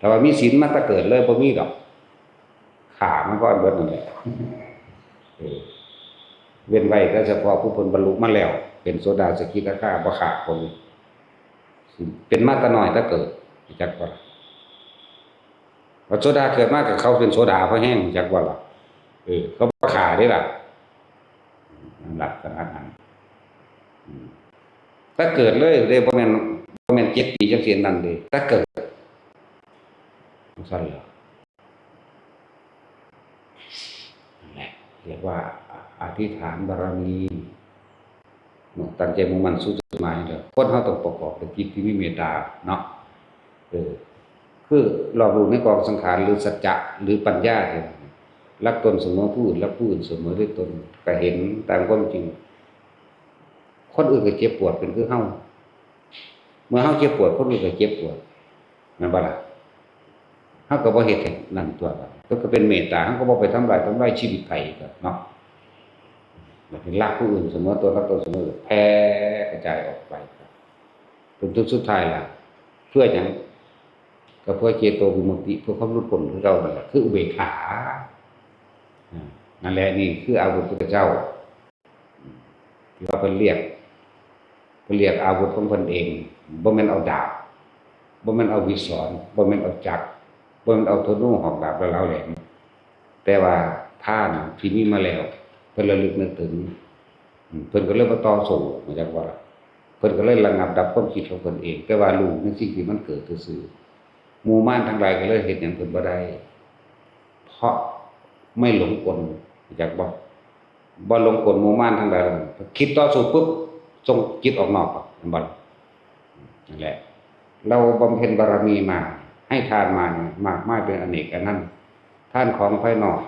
ຖ້າວ່າມີສິນມາແຕ່ເກີດເລີຍ ບໍ່ມີດອກ ຂ້າມັນກໍເບິດນັ້ນແຫຼະ. ເອີ ເວັ້ນໄວ້ແຕ່ສະເພາະຜູ້ເພິ່ນບັນລຸມາແລ້ວ ເປັນໂສດາສະກິດາຄາ ບໍ່ຂ້າຄົນ ເປັນມາແຕ່ນ້ອຍແຕ່ເກີດ ຮູ້ຈັກບໍ່ລະ? ວ່າໂສດາເກີດມາກໍເຂົາເປັນໂສດາພໍແຮງ ຮູ້ຈັກບໍ່ລະ? ເອີ ເຂົາບໍ່ຂ້າເດ້ລະ ລັກສະນະນັ້ນ ອືມ ແຕ່ເກີດເລີຍເດ້ ບໍ່ແມ່ນ ບໍ່ແມ່ນເຈັດປີຈັ່ງຊີ້ນັ້ນເດ້ ແຕ່ເກີດ ຈັ່ງຊັ້ນລະ ນັ້ນແຫຼະ ຮຽກວ່າອະທິຖານບາລະມີ ເນາະ ຕັ້ງໃຈມຸ່ງໝັ້ນສູ່ຈຸດໝາຍເດີ ຄົນເຮົາຕ້ອງປະກອບດ້ວຍຈິດທີ່ມີເມດຕາເນາະ ເອີ ຄືລອບຮູ້ໃນກອງສັງຂານ ຫຼື ສັດຈະ ຫຼື ປັນຍາ ນີ້ ລັກຕົນສະເໝີຜູ້ອື່ນ ລັກຜູ້ອື່ນສະເໝີດ້ວຍຕົນ ກະເຫັນຕາມຄວາມຈິງ ຄົນອື່ນກະເຈັບປວດເປັນຄືເຮົາ ເມື່ອເຮົາເຈັບປວດ ຄົນອື່ນກະເຈັບປວດ ແມ່ນບໍ່ລະ? ເຮົາກໍບໍ່ເຮັດໃຫ້ນັ້ນຕົວະ ເຮົາກໍເປັນເມດຕາ ເຮົາກໍບໍ່ໄປທຳລາຍ ທຳລາຍຊີວິດໃຜເນາະ ແລ້ວເປັນລັກຜູ້ອື່ນສະເໝີຕົນ ລັກຕົນສະເໝີ ແຜ່ກະຈາຍອອກໄປ ຈົນເຖິງສຸດທ້າຍລະ ເພື່ອຫຍັງ? ກໍເພື່ອເຈໂຕວິມຸດຕິ ເພື່ອຄວາມຫຼຸດພົ້ນຄືເກົ່ານັ້ນແຫຼະ ຄືອຸເບກຂາ ອາ ນັ້ນແຫຼະ ນີ້ຄືອາວຸດຂອງພະພຸດທະເຈົ້າ ທີ່ວ່າເພິ່ນລຽກ ເພິ່ນລຽກອາວຸດຂອງເພິ່ນເອງ ບໍ່ແມ່ນເອົາດາບ ບໍ່ແມ່ນເອົາວິສອນ ບໍ່ແມ່ນເອົາຈັກ ບໍ່ແມ່ນເອົາທະນູ ຫອກດາບ ແລະ ເຫຼົ່າແຫຼມ ແຕ່ວ່າທານທີ່ມີມາແລ້ວ ເພິ່ນລະລຶກນຶກເຖິງ ເພິ່ນກໍເລີຍບໍ່ຕໍ່ສູ້ ຮູ້ຈັກບໍ່ລະ? ເພິ່ນກໍເລີຍລະງັບດັບຄວາມຄິດຂອງເພິ່ນເອງ ແຕ່ວ່າຮູ້ໃນສິ່ງທີ່ມັນເກີດຊື່ໆ ໝູ່ມານທັງຫຼາຍກໍເລີຍເຮັດຫຍັງເພິ່ນບໍ່ໄດ້ ເພາະໄມ່ຫຼົງກົນ ຮູ້ຈັກບໍ່? ບໍ່ຫຼົງກົນໝູ່ມານທັງຫຼາຍ ຄິດຕໍ່ສູ້ປຶບ ສົ່ງຈິດອອກນອກ ເຫັນບໍ່? ນັ້ນແຫຼະ ເຮົາບຳເພັນບາລະມີມາ ໃຫ້ທານມານີ້ ມາກມາຍເປັນອະເນກອານັນ ທານຂອງພາຍນອກ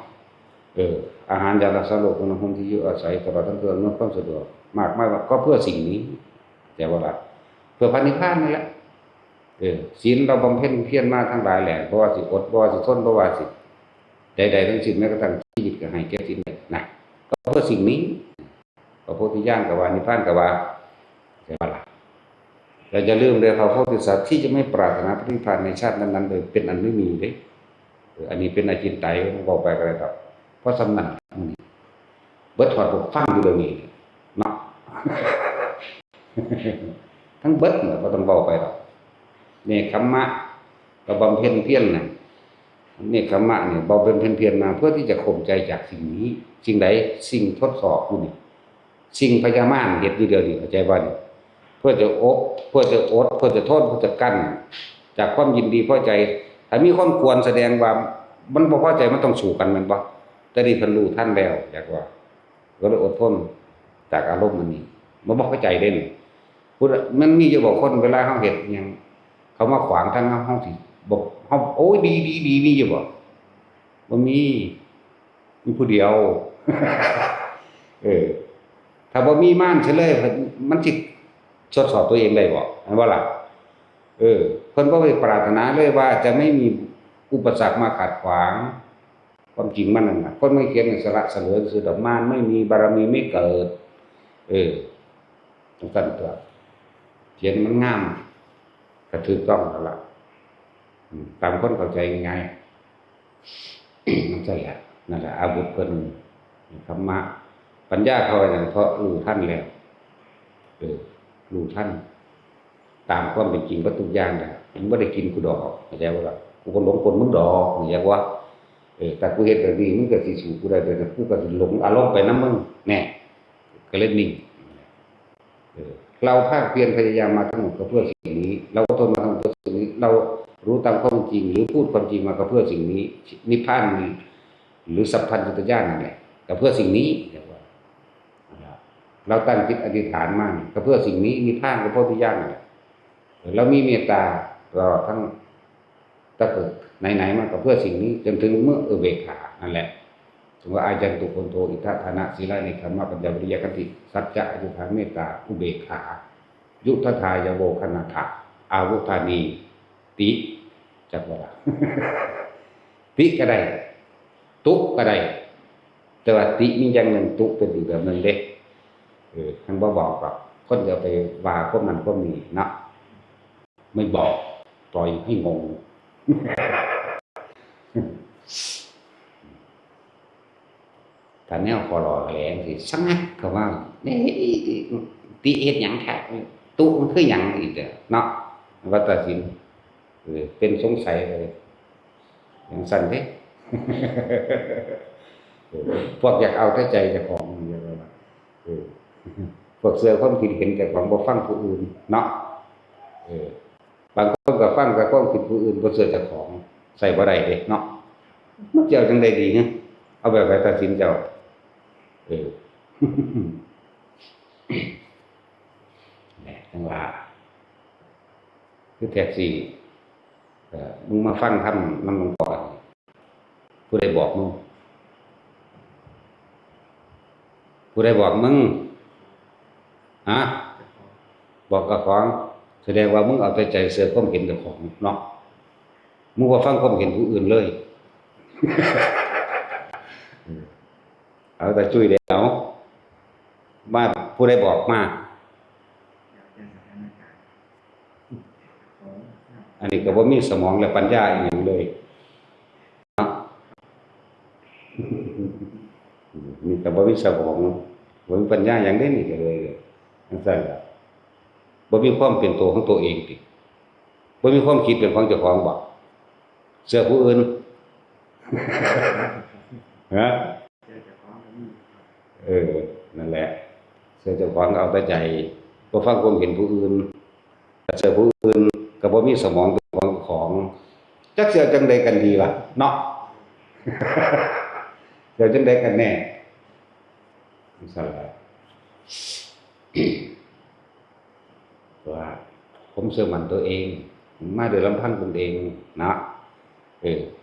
ເອີ ອາຫານ ຢາຮັກສາໂລກ ອຸນຫະພູມທີ່ຢູ່ອາໄສ ຕະຫຼອດທັງເຄື່ອງອຳນວຍຄວາມສະດວກ ມາກມາຍ ກໍເພື່ອສິ່ງນີ້ ແຕ່ວ່າລະ ເພື່ອພະນິບພານນັ້ນແຫຼະ ເອີ ສິນເຮົາບຳເພັນພຽນມາທັງຫຼາຍແຫຼະ ບໍ່ວ່າຊິອົດ ບໍ່ວ່າຊິທົນ ບໍ່ວ່າຊິໃດໆທັງສິ້ນ ແມ້ກະທັ່ງຊີວິດກໍໃຫ້ແກ່ສິນໄດ້ນະ ກໍເພື່ອສິ່ງນີ້ ພະໂພທິຍານກໍວ່າ ນິບພານກໍວ່າ ແຕ່ວ່າລະ ແລະ ຢ່າລືມເດີ ພະໂພທິສັດທີ່ຈະໄມ່ປາດຖະໜາພະນິບພານໃນຊາດນັ້ນໆ ໂດຍເປັນອັນໄມ່ມີເດ້ ເອີ ອັນນີ້ເປັນອະຈິນໄຕ ເວົ້າໄປກໍໄດ້ດອກ ເພາະສ່ຳນັ້ນ ເບິດຮອດຜູ້ຟັງຢູ່ດຽວນີ້ເນາະ ແ ທັງເບິດນະ ບໍ່ຕ້ອງເວົ້າໄປດອກ. ເນກຂຳມະກໍບຳເພັນພຽນນະ ເນກຂຳມະນີ້ບຳເພັນພຽນມາເພື່ອທີ່ຈະຂົ່ມໃຈຈາກສິ່ງນີ້. ສິ່ງໃດ? ສິ່ງທົດສອບຢູ່ນີ້ ສິ່ງພະຍາມານເຮັດຢູ່ດຽວນີ້ ເຂົ້າໃຈບໍ່ນີ້? ເພື່ອຈະອົບ ເພື່ອຈະອົດ ເພື່ອຈະທົນ ເພື່ອຈະກັ້ນຈາກຄວາມຍິນດີພໍໃຈ. ຖ້າມີຄົນກວນ ສະແດງວ່າມັນບໍ່ພໍໃຈ ມັນຕ້ອງສູ້ກັນ ແມ່ນບໍ່? ແຕ່ນີ້ເພິ່ນຮູ້ທັນແລ້ວ ຢາກວ່າ ກໍເລີຍອົດທົນຈາກອາລົມອັນນີ້. ບໍ່ ບໍ່ເຂົ້າໃຈເດ້ນີ້ ຜູ້ໃດ ມັນມີຢູ່ບໍ່ຄົນ ເວລາເຮົາເຮັດອີ່ຫຍັງ ເຂົາມາຂວາງທາງເຮົາ ເຮົາຊິບໍ່ ເຮົາ ໂອ້ຍ ດີ ດີ ດີ ມີຢູ່ບໍ່? ບໍ່ມີ. ມີຜູ້ດຽວ. ເອີ ຖ້າບໍ່ມີມານຊິເລີຍ ມັນຊິທົດສອບຕົວເອງໄດ້ບໍ່? ແມ່ນບໍ່ລະ? ເອີ ເພິ່ນບໍ່ໄດ້ປາດຖະໜາເລີຍວ່າຈະໄມ່ມີອຸປະສັກມາຂັດຂວາງ. ຄວາມຈິງມັນນັ້ນນະ ຄົນມັນຂຽນໃຫ້ສະຫຼະສະເຫຼີນຊື່ດອກ ມານໄມ່ມີ ບາລະມີໄມ່ເກີດ. ເອີ ຈັ່ງຊັ້ນຕົວະ ຂຽນໃຫ້ມັນງາມ ກໍຖືກຕ້ອງແລ້ວລະ. ອືມ ຕາມຄົນເຂົ້າໃຈງ່າຍໆ ມັນຊັ້ນແຫຼະ. ນັ້ນແຫຼະ ອາວຸດເພິ່ນ ທຳມະ ປັນຍາເຂົາວ່າຫຍັງ ເພາະຮູ້ທັນແລ້ວ. ເອີ ຮູ້ທັນຕາມຄວາມເປັນຈິງເບິດທຸກຢ່າງແລ້ວ. ມັນບໍ່ໄດ້ກິນກູດອກ ເຂົ້າໃຈບໍ່ລະ? ກູກໍຫຼົງກົນມຶງດອກ ເຂົ້າໃຈບໍ່? ເອີ ຖ້າກູເຮັດແບບນີ້ ມຶງກໍຊິສູ້ກູໄດ້ ແຕ່ກູກໍຊິຫຼົງອາລົມໄປນຳມຶງ ແນ່ ກໍເລີຍນິ່ງ. ເອີ ເຮົາພາກພຽນພະຍາຍາມມາທັງໝົດກໍເພື່ອສິ່ງນີ້, ເຮົາອົດທົນມາທັງໝົດເພື່ອສິ່ງນີ້, ເຮົາຮູ້ຕາມຄວາມເປັນຈິງ ຫຼື ພູດຄວາມຈິງມາກໍເພື່ອສິ່ງນີ້, ນິບພານ ຫຼື ສັບພັນຈຸຕະຍານນັ້ນແຫຼະ ກໍເພື່ອສິ່ງນີ້. ເຮົາຕັ້ງຈິດອະທິຖານມານີ້ ກໍເພື່ອສິ່ງນີ້, ນິບພານກໍໂພທິຍານນັ້ນແຫຼະ. ເຮົາມີເມດຕາຕະຫຼອດທັງ ຕະເກີດໄນໆມາກໍເພື່ອສິ່ງນີ້ ຈົນເຖິງມື້ອຸເບກຂານັ້ນແຫຼະ. ເຖິງວ່າ ອາຍັນຕຸ ໂຄນໂທ ອິດຖະ ທານະ ສີລະ ເນກຂຳມະ ປັນຍາ ວິລິຍະ ຂັນຕິ ສັດຈະ ອະທິຖານ ເມດຕາ ອຸເບກຂາ ຍຸດທະທາຍະໂວ ຄະນາຖະ ອາວຸທານີ ຕິ ຈັກວ່າ ຕິກໍໄດ້ ຕຸກໍໄດ້ ແຕ່ວ່າຕິມີຢ່າງໜຶ່ງ ຕຸເປັນອີກແບບໜຶ່ງເດ້. ເອີ ຄັນບໍ່ບອກດອກ ຄົນຈະເອົາໄປວ່າຄວາມນັ້ນຄວາມນີ້ເນາະ. ໄມ່ບອກ ປ່ອຍໃຫ້ງົງ. ຖ້າແນວຂໍຫຼໍ່ແຫຼງຊິສະຫງັດເຂົ້າມາ ເອີ ຕິເຮັດຫຍັງແທ້? ຕຸມັນຄືຫຍັງອີກເນາະ? ວ່າຕາສິນ ເອີ ເປັນສົງໄສເລີຍ ຈັ່ງຊັ້ນເດ້. ເອີ ພວກຢາກເອົາແຕ່ໃຈເຈົ້າຂອງ ເອີ ພວກເຊື່ອຄວາມຄິດເຫັນເຈົ້າຂອງ ບໍ່ຟັງຜູ້ອື່ນເນາະ. ເອີ ບາງຄົນກໍຟັງແຕ່ຄວາມຄິດຜູ້ອື່ນ ບໍ່ເຊື່ອເຈົ້າຂອງ ໃຊ້ບໍ່ໄດ້ເດ້ເນາະ. ມັນຊິເອົາຈັ່ງໃດດີ? ເອົາແບບໃດຕັດສິນເຈົ້າ? ເອີ ແຫຼະ ຈັ່ງວ່າ ຄືແທັກຊີ ເອີ ມຶງມາຟັງທຳນຳຫຼວງພໍ່ ຜູ້ໃດບອກມຶງ? ຜູ້ໃດບອກມຶງ? ຮະ? ບອກເຈົ້າຂອງ ສະແດງວ່າມຶງເອົາແຕ່ໃຈເຊື່ອຄວາມເຫັນເຈົ້າຂອງເນາະ. ມຶງບໍ່ຟັງຄວາມເຫັນຜູ້ອື່ນເລີຍ. ເອົາແຕ່ຈຸ້ຍແລ້ວ ມາ ຜູ້ໃດບອກມາ? ອັນນີ້ກໍບໍ່ມີສະໝອງ ແລະ ປັນຍາອີ່ຫຍັງເລີຍເນາະ. ນີ້ກໍບໍ່ມີສະໝອງ ບໍ່ມີປັນຍາຫຍັງເດ້ນີ້ ກໍເລີຍຈັ່ງຊັ້ນລະ. ບໍ່ມີຄວາມເປັນໂຕຂອງໂຕເອງຕິ? ບໍ່ມີຄວາມຄິດເປັນຂອງເຈົ້າຂອງບໍ? ເຊື່ອຜູ້ອື່ນ? ຮະ? ເອີ ນັ້ນແຫຼະ ເຊື່ອເຈົ້າຂອງກໍເອົາແຕ່ໃຈ ບໍ່ຟັງຄວາມເຫັນຜູ້ອື່ນ. ຖ້າເຊື່ອຜູ້ອື່ນກໍບໍ່ມີສະໝອງເປັນຂອງເຈົ້າຂອງ. ຈັກຊິເອົາຈັ່ງໃດກັນດີວະເນາະ? ຊິເອົາຈັ່ງໃດກັນແນ່? ຈັ່ງຊັ້ນລະ. ວ່າຄວາມເຊື່ອໝັ້ນຕົວເອງ ມາໂດຍລຳພັງຕົນເອງເນາະ. ເອີ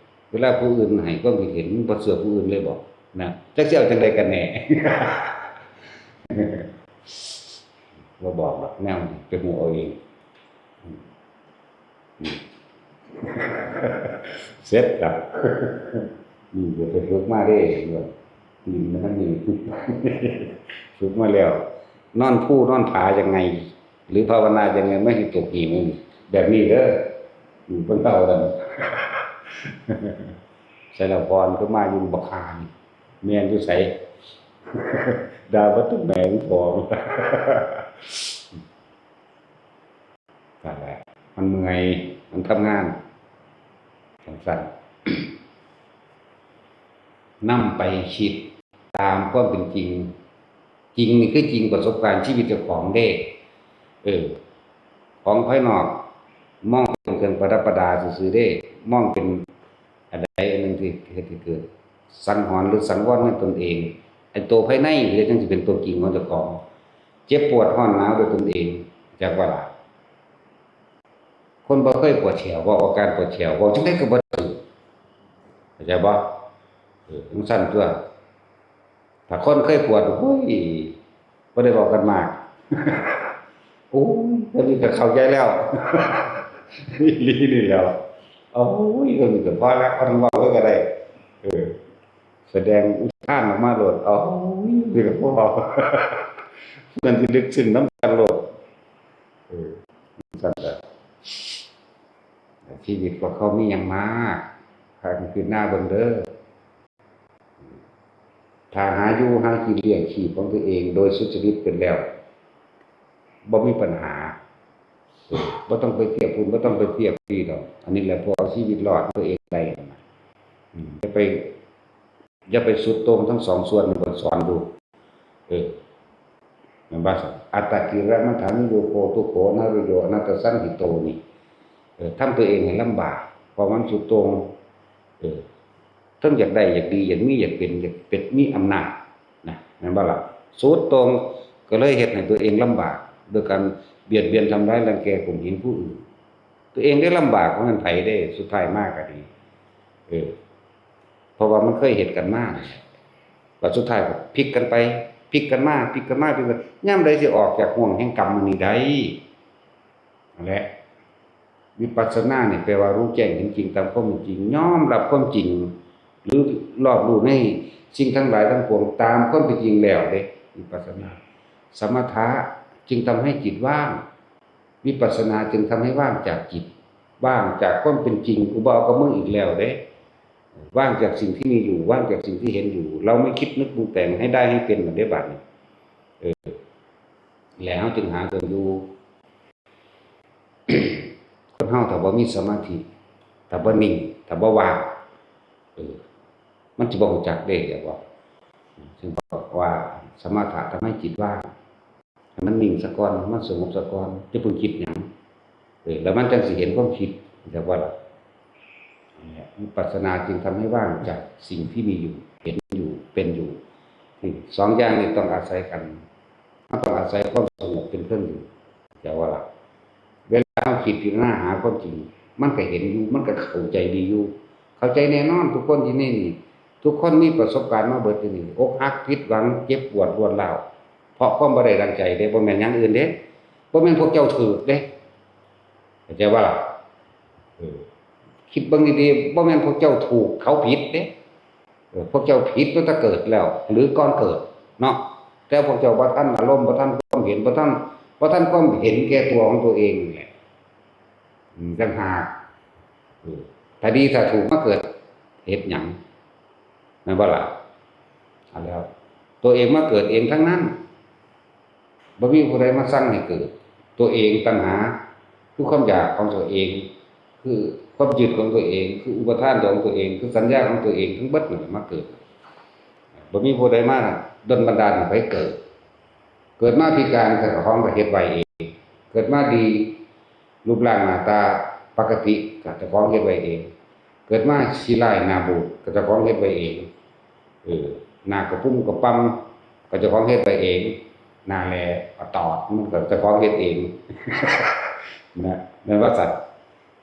ເວລາຜູ້ອື່ນໃຫ້ຄວາມຄິດເຫັນ ບໍ່ເຊື່ອຜູ້ອື່ນເລີຍບໍ? ນະ ຈັກຊິເອົາຈັ່ງໃດກັນແນ່? ບໍ່ບອກດອກ ແນວນີ້ໄປຮູ້ເອົາເອງ. ອືມ ເສັດລະ. ອືມ ໄປຝຶກມາເດ້ ຕີນມັນທັງນີ້ ຝຶກມາແລ້ວ ນອນພູນອນຜາຍັງໄງ ຫຼື ພາວະນາຍັງໄງ ໄມ່ໃຫ້ຕົກຫີ່ງ ແບບນີ້ເດີ. ອືມ ເພິ່ນເວົ້ານັ້ນ ໃສລະພອນຄືມາຢູ່ ບັກຫ່ານີ້ ແມ່ນຢູ່ໃສ? ດ່າເບິດທຸກແມ່ງ ພໍ່. ນັ້ນແຫຼະ ມັນເມື່ອຍ ມັນທຳງານຈັ່ງຊັ້ນ ນຳໄປຄິດຕາມຄວາມເປັນຈິງ. ຈິງນີ້ຄືຈິງປະສົບການຊີວິດເຈົ້າຂອງເດ້. ເອີ ຂອງພາຍນອກມອງເປັນເຄື່ອງປະດັບປະດາຊື່ໆເດ້ ມອງເປັນອັນໃດອັນໜຶ່ງທີ່ເຮັດໃຫ້ເກີດສັງຫອນ ຫຼື ສັງວອນໃນຕົນເອງ. ໄອ້ໂຕພາຍໃນນີ້ແຫຼະ ຈັ່ງຊິເປັນຕົວຈິງຂອງເຈົ້າຂອງ. ເຈັບປວດຮ້ອນໜາວດ້ວຍຕົນເອງ ຈັກວ່າລະ. ຄົນບໍ່ເຄີຍປວດແຂ້ວ ເວົ້າອາການປວດແຂ້ວ ເວົ້າຈັ່ງໃດກໍບໍ່ຖືກ ເຂົ້າໃຈບໍ່? ເອີ ຈັ່ງຊັ້ນຕົວະ. ຖ້າຄົນເຄີຍປວດ ໂອ້ຍ ບໍ່ໄດ້ເວົ້າກັນມາກ ໂອ້ຍ ຕອນນີ້ກໍເຂົ້າໃຈແລ້ວ ອີ່ຫຼີນີ້ແຫຼ້ວ. ໂອ້ຍ ຕອນນີ້ກໍພໍແລ້ວ ບໍ່ຕ້ອງເວົ້າເລີຍກໍໄດ້. ເອີ ສະແດງອຸທານອອກມາໂລດ ໂອ້ຍ ນີ້ກໍພໍເວົ້າ ເພື່ອນທີ່ລຶກຊຶ້ງນຳກັນໂລດ. ເອີ ຊັ້ນລະ ຊີວິດພວກເຮົາມີຫຍັງມາ ພາກັນພິຈາລະນາເບິ່ງເດີ. ຖ້າຫາຢູ່ຫາກິນລ້ຽງຊີບຂອງຕົວເອງໂດຍສຸດຈະລິດເປັນແລ້ວ ບໍ່ມີບັນຫາ. ເອີ ບໍ່ຕ້ອງໄປທຽບພຸ້ນ ບໍ່ຕ້ອງໄປທຽບພີ້ດອກ. ອັນນີ້ແຫຼະ ພວກເອົາຊີວິດລອດຕົວເອງໄດ້ຫັ້ນນະ. ອືມ ຢ່າໄປ ຢ່າໄປສຸດໂຕ່ງທັງສອງສ່ວນ ເພິ່ນສອນຢູ່. ເອີ ແມ່ນບໍ່? ອັດຕະກິລະມັດຖານຸໂຍໂກ ທຸກໂຂອະນາໂລໂຍ ອະນັດຕະສັນຫິໂຕ ນີ້ ເອີ ທຳຕົວເອງໃຫ້ລຳບາກ ເພາະມັນສຸດໂຕ່ງ. ເອີ ເຖິງຢາກໄດ້ ຢາກດີ ຢາກມີ ຢາກເປັນ ຢາກເປັນ ມີອຳນາດນະ ແມ່ນບໍ່ລະ? ສຸດໂຕ່ງ ກໍເລີຍເຮັດໃຫ້ຕົວເອງລຳບາກ ໂດຍການບຽດບຽນ ທຳລາຍ ລັງແກ ຂົ່ມເຫັງຜູ້ອື່ນ. ຕົວເອງໄດ້ລຳບາກ ບໍ່ແມ່ນໃຜເດ້ ສຸດທ້າຍມາກໍດີ. ເອີ ເພາະວ່າມັນເຄີຍເຮັດກັນມາ ແລ້ວສຸດທ້າຍກໍພິກກັນໄປ ພິກກັນມາ ພິກກັນມາ ພິກກັນ ຍາມໃດຊິອອກຈາກຫ່ວງແຫ່ງກຳອັນນີ້ໄດ້? ນັ້ນແຫຼະ ວິປັດສະນານີ້ແປວ່າຮູ້ແຈ້ງເຫັນຈິງຕາມຄວາມເປັນຈິງ ຍອມຮັບຄວາມຈິງ ຫຼື ລອບຮູ້ໃນສິ່ງທັງຫຼາຍທັງປວງຕາມຄວາມເປັນຈິງແລ້ວເດ້ ວິປັດສະນາ. ສະມະຖະຈຶ່ງທຳໃຫ້ຈິດວ່າງ ວິປັດສະນາຈຶ່ງທຳໃຫ້ວ່າງຈາກຈິດ ວ່າງຈາກຄວາມເປັນຈິງ ກູບໍ່ເອົາກັບມຶງອີກແລ້ວເດ້ ວ່າງຈາກສິ່ງທີ່ມີຢູ່ ວ່າງຈາກສິ່ງທີ່ເຫັນຢູ່ ເຮົາໄມ່ຄິດນຶກປຸງແຕ່ງໃຫ້ໄດ້ໃຫ້ເປັນແລ້ວເດ້ບາດນີ້. ເອີ ແລ້ວເຮົາຈຶ່ງຫາຕົວຢູ່. ຄົນເຮົາຖ້າບໍ່ມີສະມາທິ ຖ້າບໍ່ນິ່ງ ຖ້າບໍ່ວ່າງ ເອີ ມັນຊິບໍ່ຮູ້ຈັກເດ້ ເຫັນບໍ່? ເຊິ່ງບອກວ່າ ສະມະຖະທຳໃຫ້ຈິດວ່າງ ໃຫ້ມັນນິ່ງສາກ່ອນ ໃຫ້ມັນສະຫງົບສາກ່ອນ ຢ່າເພິ່ງຄິດຫຍັງ ເອີ ແລ້ວມັນຈັ່ງຊິເຫັນຄວາມຄິດ ເຫັນບໍ່ລະ? ນັ້ນແຫຼະ ວິປັດສະນາຈຶ່ງທຳໃຫ້ວ່າງຈາກສິ່ງທີ່ມີຢູ່ ເຫັນຢູ່ ເປັນຢູ່. ນີ້ສອງຢ່າງນີ້ຕ້ອງອາໄສກັນ ເຮົາຕ້ອງອາໄສຄວາມສະຫງົບເປັນເຄື່ອງຢູ່ ເຫັນບໍ່ລະ? ເວລາເຮົາຄິດພິຈາລະນາຫາຄວາມຈິງ ມັນກໍເຫັນຢູ່ ມັນກໍເຂົ້າໃຈດີຢູ່ ເຂົ້າໃຈແນ່ນອນ. ທຸກຄົນຢູ່ໃນນີ້ ທຸກຄົນມີປະສົບການມາເບິດຢູ່ນີ້ ອົກຫັກ ຜິດຫວັງ ເຈັບປວດ ລວດຮ້າວ ເພາະຄວາມບໍ່ໄດ້ດັ່ງໃຈເດ້ ບໍ່ແມ່ນຫຍັງອື່ນເດ້ ບໍ່ແມ່ນພວກເຈົ້າຖືກເດ້ ເຂົ້າໃຈບໍ່ລະ? ເອີ ຄິດເບິ່ງດີໆ ບໍ່ແມ່ນພວກເຈົ້າຖືກ ເຂົາຜິດເດ້. ເອີ ພວກເຈົ້າຜິດຕັ້ງແຕ່ເກີດແລ້ວ ຫຼື ກ່ອນເກີດເນາະ ແຕ່ພວກເຈົ້າບໍ່ທັນອາລົມ ບໍ່ທັນຄວາມເຫັນ ບໍ່ທັນ ບໍ່ທັນຄວາມເຫັນແກ່ຕົວຂອງຕົວເອງນີ້ແຫຼະ ອືມ ຕ່າງຫາກ. ເອີ ຖ້າດີຖ້າຖືກມາເກີດເຮັດຫຍັງ ແມ່ນບໍ່ລະ? ອັນແລ້ວ ຕົວເອງມາເກີດເອງທັງນັ້ນ ບໍ່ມີຜູ້ໃດມາສັ່ງໃຫ້ເກີດ. ຕົວເອງ ຕັນຫາ ຄືຄວາມຢາກຂອງຕົວເອງ ຄືຄວາມຍຶດຂອງຕົວເອງ ຄືອຸປະທານຂອງຕົວເອງ ຄືສັນຍາຂອງຕົວເອງ ທັງເບິດນັ້ນມາເກີດ. ບໍ່ມີຜູ້ໃດມາດົນບັນດານໃຫ້ໃຜເກີດ. ເກີດມາພິການ ເຈົ້າຂອງກໍເຮັດໄວ້ເອງ, ເກີດມາດີ ຮູບຮ່າງໜ້າຕາປົກກະຕິ ກໍເຈົ້າຂອງເຮັດໄວ້ເອງ, ເກີດມາຂີ້ຮ້າຍໜ້າບູດ ກໍເຈົ້າຂອງເຮັດໄວ້ເອງ. ເອີ ໜ້າກະປຸ້ມກະປຳ ກໍເຈົ້າຂອງເຮັດໄວ້ເອງ, ໜ້າແຫຼ້ປະຕອດ ມັນກໍເຈົ້າຂອງເຮັດເອງນະ ແມ່ນວ່າຊັ້ນ.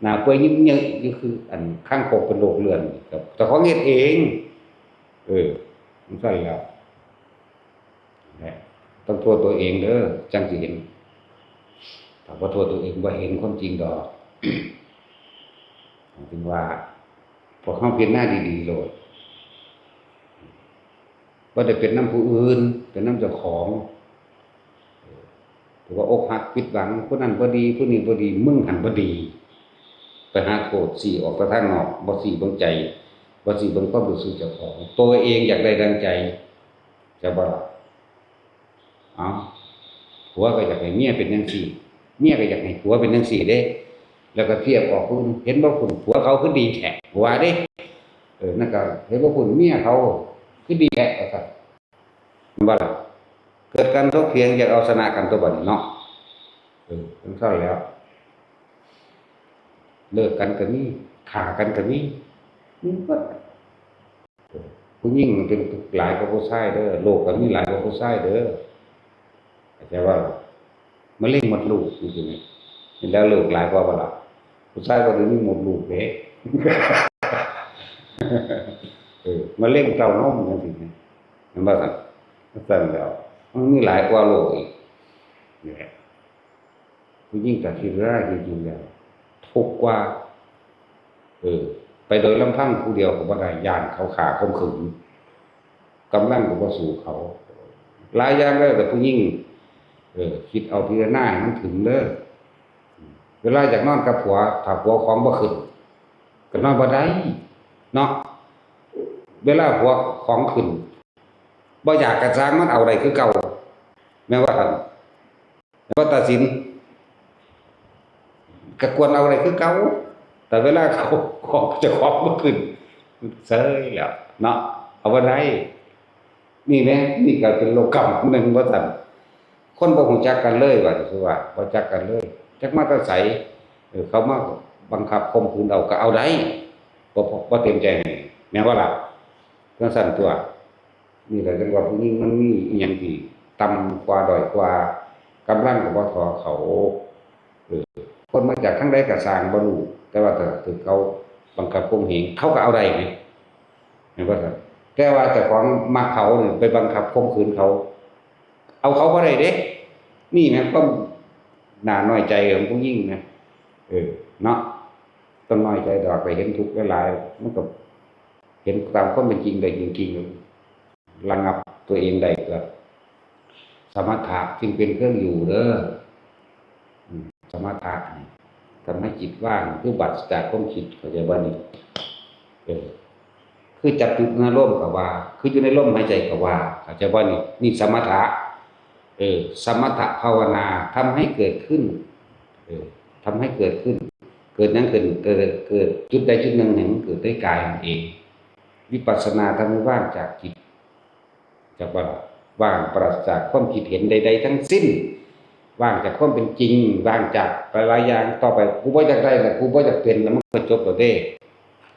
ໜ້າເປື່ອຍເຫຍີະໆຢູ່ຄືອັນຄາງຄົກເປັນໂລກເລື່ອນ ກໍເຈົ້າຂອງເຮັດເອງ. ເອີ ມັນຊັ້ນແລ້ວ ແຫຼະ ຕ້ອງໂທດຕົວເອງເດີ ຈັ່ງຊິເຫັນ. ຖ້າບໍ່ໂທດຕົວເອງ ບໍ່ເຫັນຄວາມຈິງດອກ. ເຖິງວ່າ ພວກເຮົາພິຈາລະນາດີໆໂລດ ບໍ່ໄດ້ເປັນນຳຜູ້ອື່ນ ເປັນນຳເຈົ້າຂອງ. ຖືວ່າອົກຫັກຜິດຫວັງ ຜູ້ນັ້ນບໍ່ດີ ຜູ້ນີ້ບໍ່ດີ ມຶງຫັ້ນບໍ່ດີ. ໄປຫາໂທດ ຊີ້ອອກແຕ່ທາງນອກ ບໍ່ຊີ້ເບິ່ງໃຈ ບໍ່ຊີ້ເບິ່ງຄວາມຮູ້ສຶກເຈົ້າຂອງ. ຕົວເອງຢາກໄດ້ດັ່ງໃຈ ຈະບໍ່ລະ? ເອົ້າ ຜົວກໍຢາກໃຫ້ເມຍເປັນຈັ່ງຊີ້ ເມຍກໍຢາກໃຫ້ຜົວເປັນຈັ່ງຊີ້ເດ້ ແລ້ວກໍທຽບອອກຜູ້ອື່ນ ເຫັນບໍ່ພຸ້ນ ຜົວເຂົາຄືດີແທ້ ວ່າເດ້. ເອີ ນັ້ນກໍເຫັນບໍ່ພຸ້ນ ເມຍເຂົາຄືດີແທ້ ວ່າຊັ້ນ ແມ່ນບໍ່ລະ? ເກີດການຖົກຖຽງ ຢາກເອົາຊະນະກັນຕົວະບັດນີ້ເນາະ. ເອີ ຈັ່ງຊັ້ນແຫຼ້ວ ເລີກກັນກໍມີ ຂ້າກັນກໍມີ ມີເບິດ. ຜູ້ຍິງມັນເປັນທຸກຫຼາຍກວ່າຜູ້ຊາຍເດີ ໂລກກໍມີຫຼາຍກວ່າຜູ້ຊາຍເດີ ເຂົ້າໃຈບໍ່ລະ? ມະເຮັງມົດລູກຈັ່ງຊີ້ ເຫັນແລ້ວໂລກຫຼາຍກວ່າບໍ່ລະ? ຜູ້ຊາຍບໍ່ໄດ້ມີມົດລູກເດ້ ເອີ ມະເຮັງເຕົ້ານົມຈັ່ງຊີ້ ແມ່ນບໍ່ຊັ້ນ? ຈັ່ງຊັ້ນແຫຼ້ວ ມັນມີຫຼາຍກວ່າໂລກອີກ ນີ້ແຫຼະ. ຜູ້ຍິງຕັດສິນໃຈ ຈິງໆ ແລ້ວ ທຸກກວ່າ ເອີ ໄປໂດຍລຳພັງຜູ້ດຽວກໍບໍ່ໄດ້ ຢ້ານເຂົາຂ້າຂົ່ມຂືນ ກຳລັງກໍບໍ່ສູ້ເຂົາ. ຫຼາຍຢ່າງແລ້ວແຕ່ຜູ້ຍິງ ເອີ ຄິດເອົາ ພິຈາລະນາໃຫ້ມັນເຖິງເດີ. ເວລາຢາກນອນກັບຜົວ ຖ້າຜົວຂອງບໍ່ຂຶ້ນ ກໍນອນບໍ່ໄດ້ເນາະ. ເວລາຜົວຂອງຂຶ້ນ ບໍ່ຢາກກະຊ່າງ ມັນເອົາໄດ້ຄືເກົ່າ ແມ່ນວ່າ ແມ່ນວ່າຕາສິນ ກະກວນເອົາໄດ້ຄືເກົ່າ ແຕ່ເວລາເຂົາຂອງເຈົ້າຂອງບໍ່ຂຶ້ນ ເຊີຍແລ້ວເນາະ ເອົາບໍ່ໄດ້. ນີ້ແຫຼະ ນີ້ກໍເປັນໂລກກຳໜຶ່ງວ່າຊັ້ນ. ຄົນບໍ່ຮູ້ຈັກກັນເລີຍ ວ່າຊິວ່າ ບໍ່ຈັກກັນເລີຍ ຈັກມາແຕ່ໃສ ເອີ ເຂົາມາບັງຄັບຂົ່ມຂືນເອົາ ກໍເອົາໄດ້ ບໍ່ ບໍ່ເຕັມໃຈໃຫ້ ແມ່ນບໍ່ລະ? ຈັ່ງຊັ້ນຕົວະ. ນີ້ແຫຼະ ຈັ່ງວ່າຜູ້ຍິງມັນມີອີ່ຫຍັງທີ່ຕ່ຳກວ່າ ດ້ອຍກວ່າ ກຳລັງກໍບໍ່ທໍ່ເຂົາ. ເອີ ຄົນມາຈາກທາງໃດກໍຊ່າງ ບໍ່ຮູ້ ແຕ່ວ່າຖ້າຖືກເຂົາບັງຄັບຂົ່ມເຫງ ເຂົາກໍເອົາໄດ້ແໝ ແມ່ນບໍ່ຊັ້ນ? ແຕ່ວ່າເຈົ້າຂອງມັກເຂົານີ້ ໄປບັງຄັບຂົ່ມຂືນເຂົາ ເອົາເຂົາບໍ່ໄດ້ເດ້. ນີ້ແມ່ນຄວາມໜ້ານ້ອຍໃຈຂອງຜູ້ຍິງນະ ເອີ ເນາະ. ຕ້ອງນ້ອຍໃຈດອກ ໄປເຫັນທຸກຫຼາຍໆ ມັນກໍເຫັນຕາມຄວາມເປັນຈິງໄດ້ຈິງໆ ລະງັບຕົວເອງໄດ້ກໍ ສະມະຖະຈຶ່ງເປັນເຄື່ອງຢູ່ເດີ. ອືມ ສະມະຖະນີ້ ທຳໃຫ້ຈິດວ່າງ ຄືປາສະຈາກຄວາມຄິດ ເຂົ້າໃຈບໍ່ນີ້? ເອີ ຄືຈັບຈຸດອາລົມກໍວ່າ ຄືຢູ່ໃນລົມຫາຍໃຈກໍວ່າ ເຂົ້າໃຈບໍ່ນີ້? ນີ້ສະມະຖະ ເອີ ສະມະຖະພາວະນາ ທຳໃຫ້ເກີດຂຶ້ນ ເອີ ທຳໃຫ້ເກີດຂຶ້ນ ເກີດຫຍັງຂຶ້ນ? ເກີດ ເກີດຈຸດໃດຈຸດໜຶ່ງໃຫ້ມັນເກີດໃນກາຍນັ້ນເອງ. ວິປັດສະນາທຳໃຫ້ວ່າງຈາກຈິດ ຈັກວ່າ ວ່າງປາສະຈາກຄວາມຄິດເຫັນໃດໆທັງສິ້ນ ວ່າງຈາກຄວາມເປັນຈິງ ວ່າງຈາກຫຼາຍໆຢ່າງ. ຕໍ່ໄປ ກູບໍ່ຢາກໄດ້ລະ ກູບໍ່ຢາກເປັນລະ ມັນກໍຈົບແລ້ວເດ້.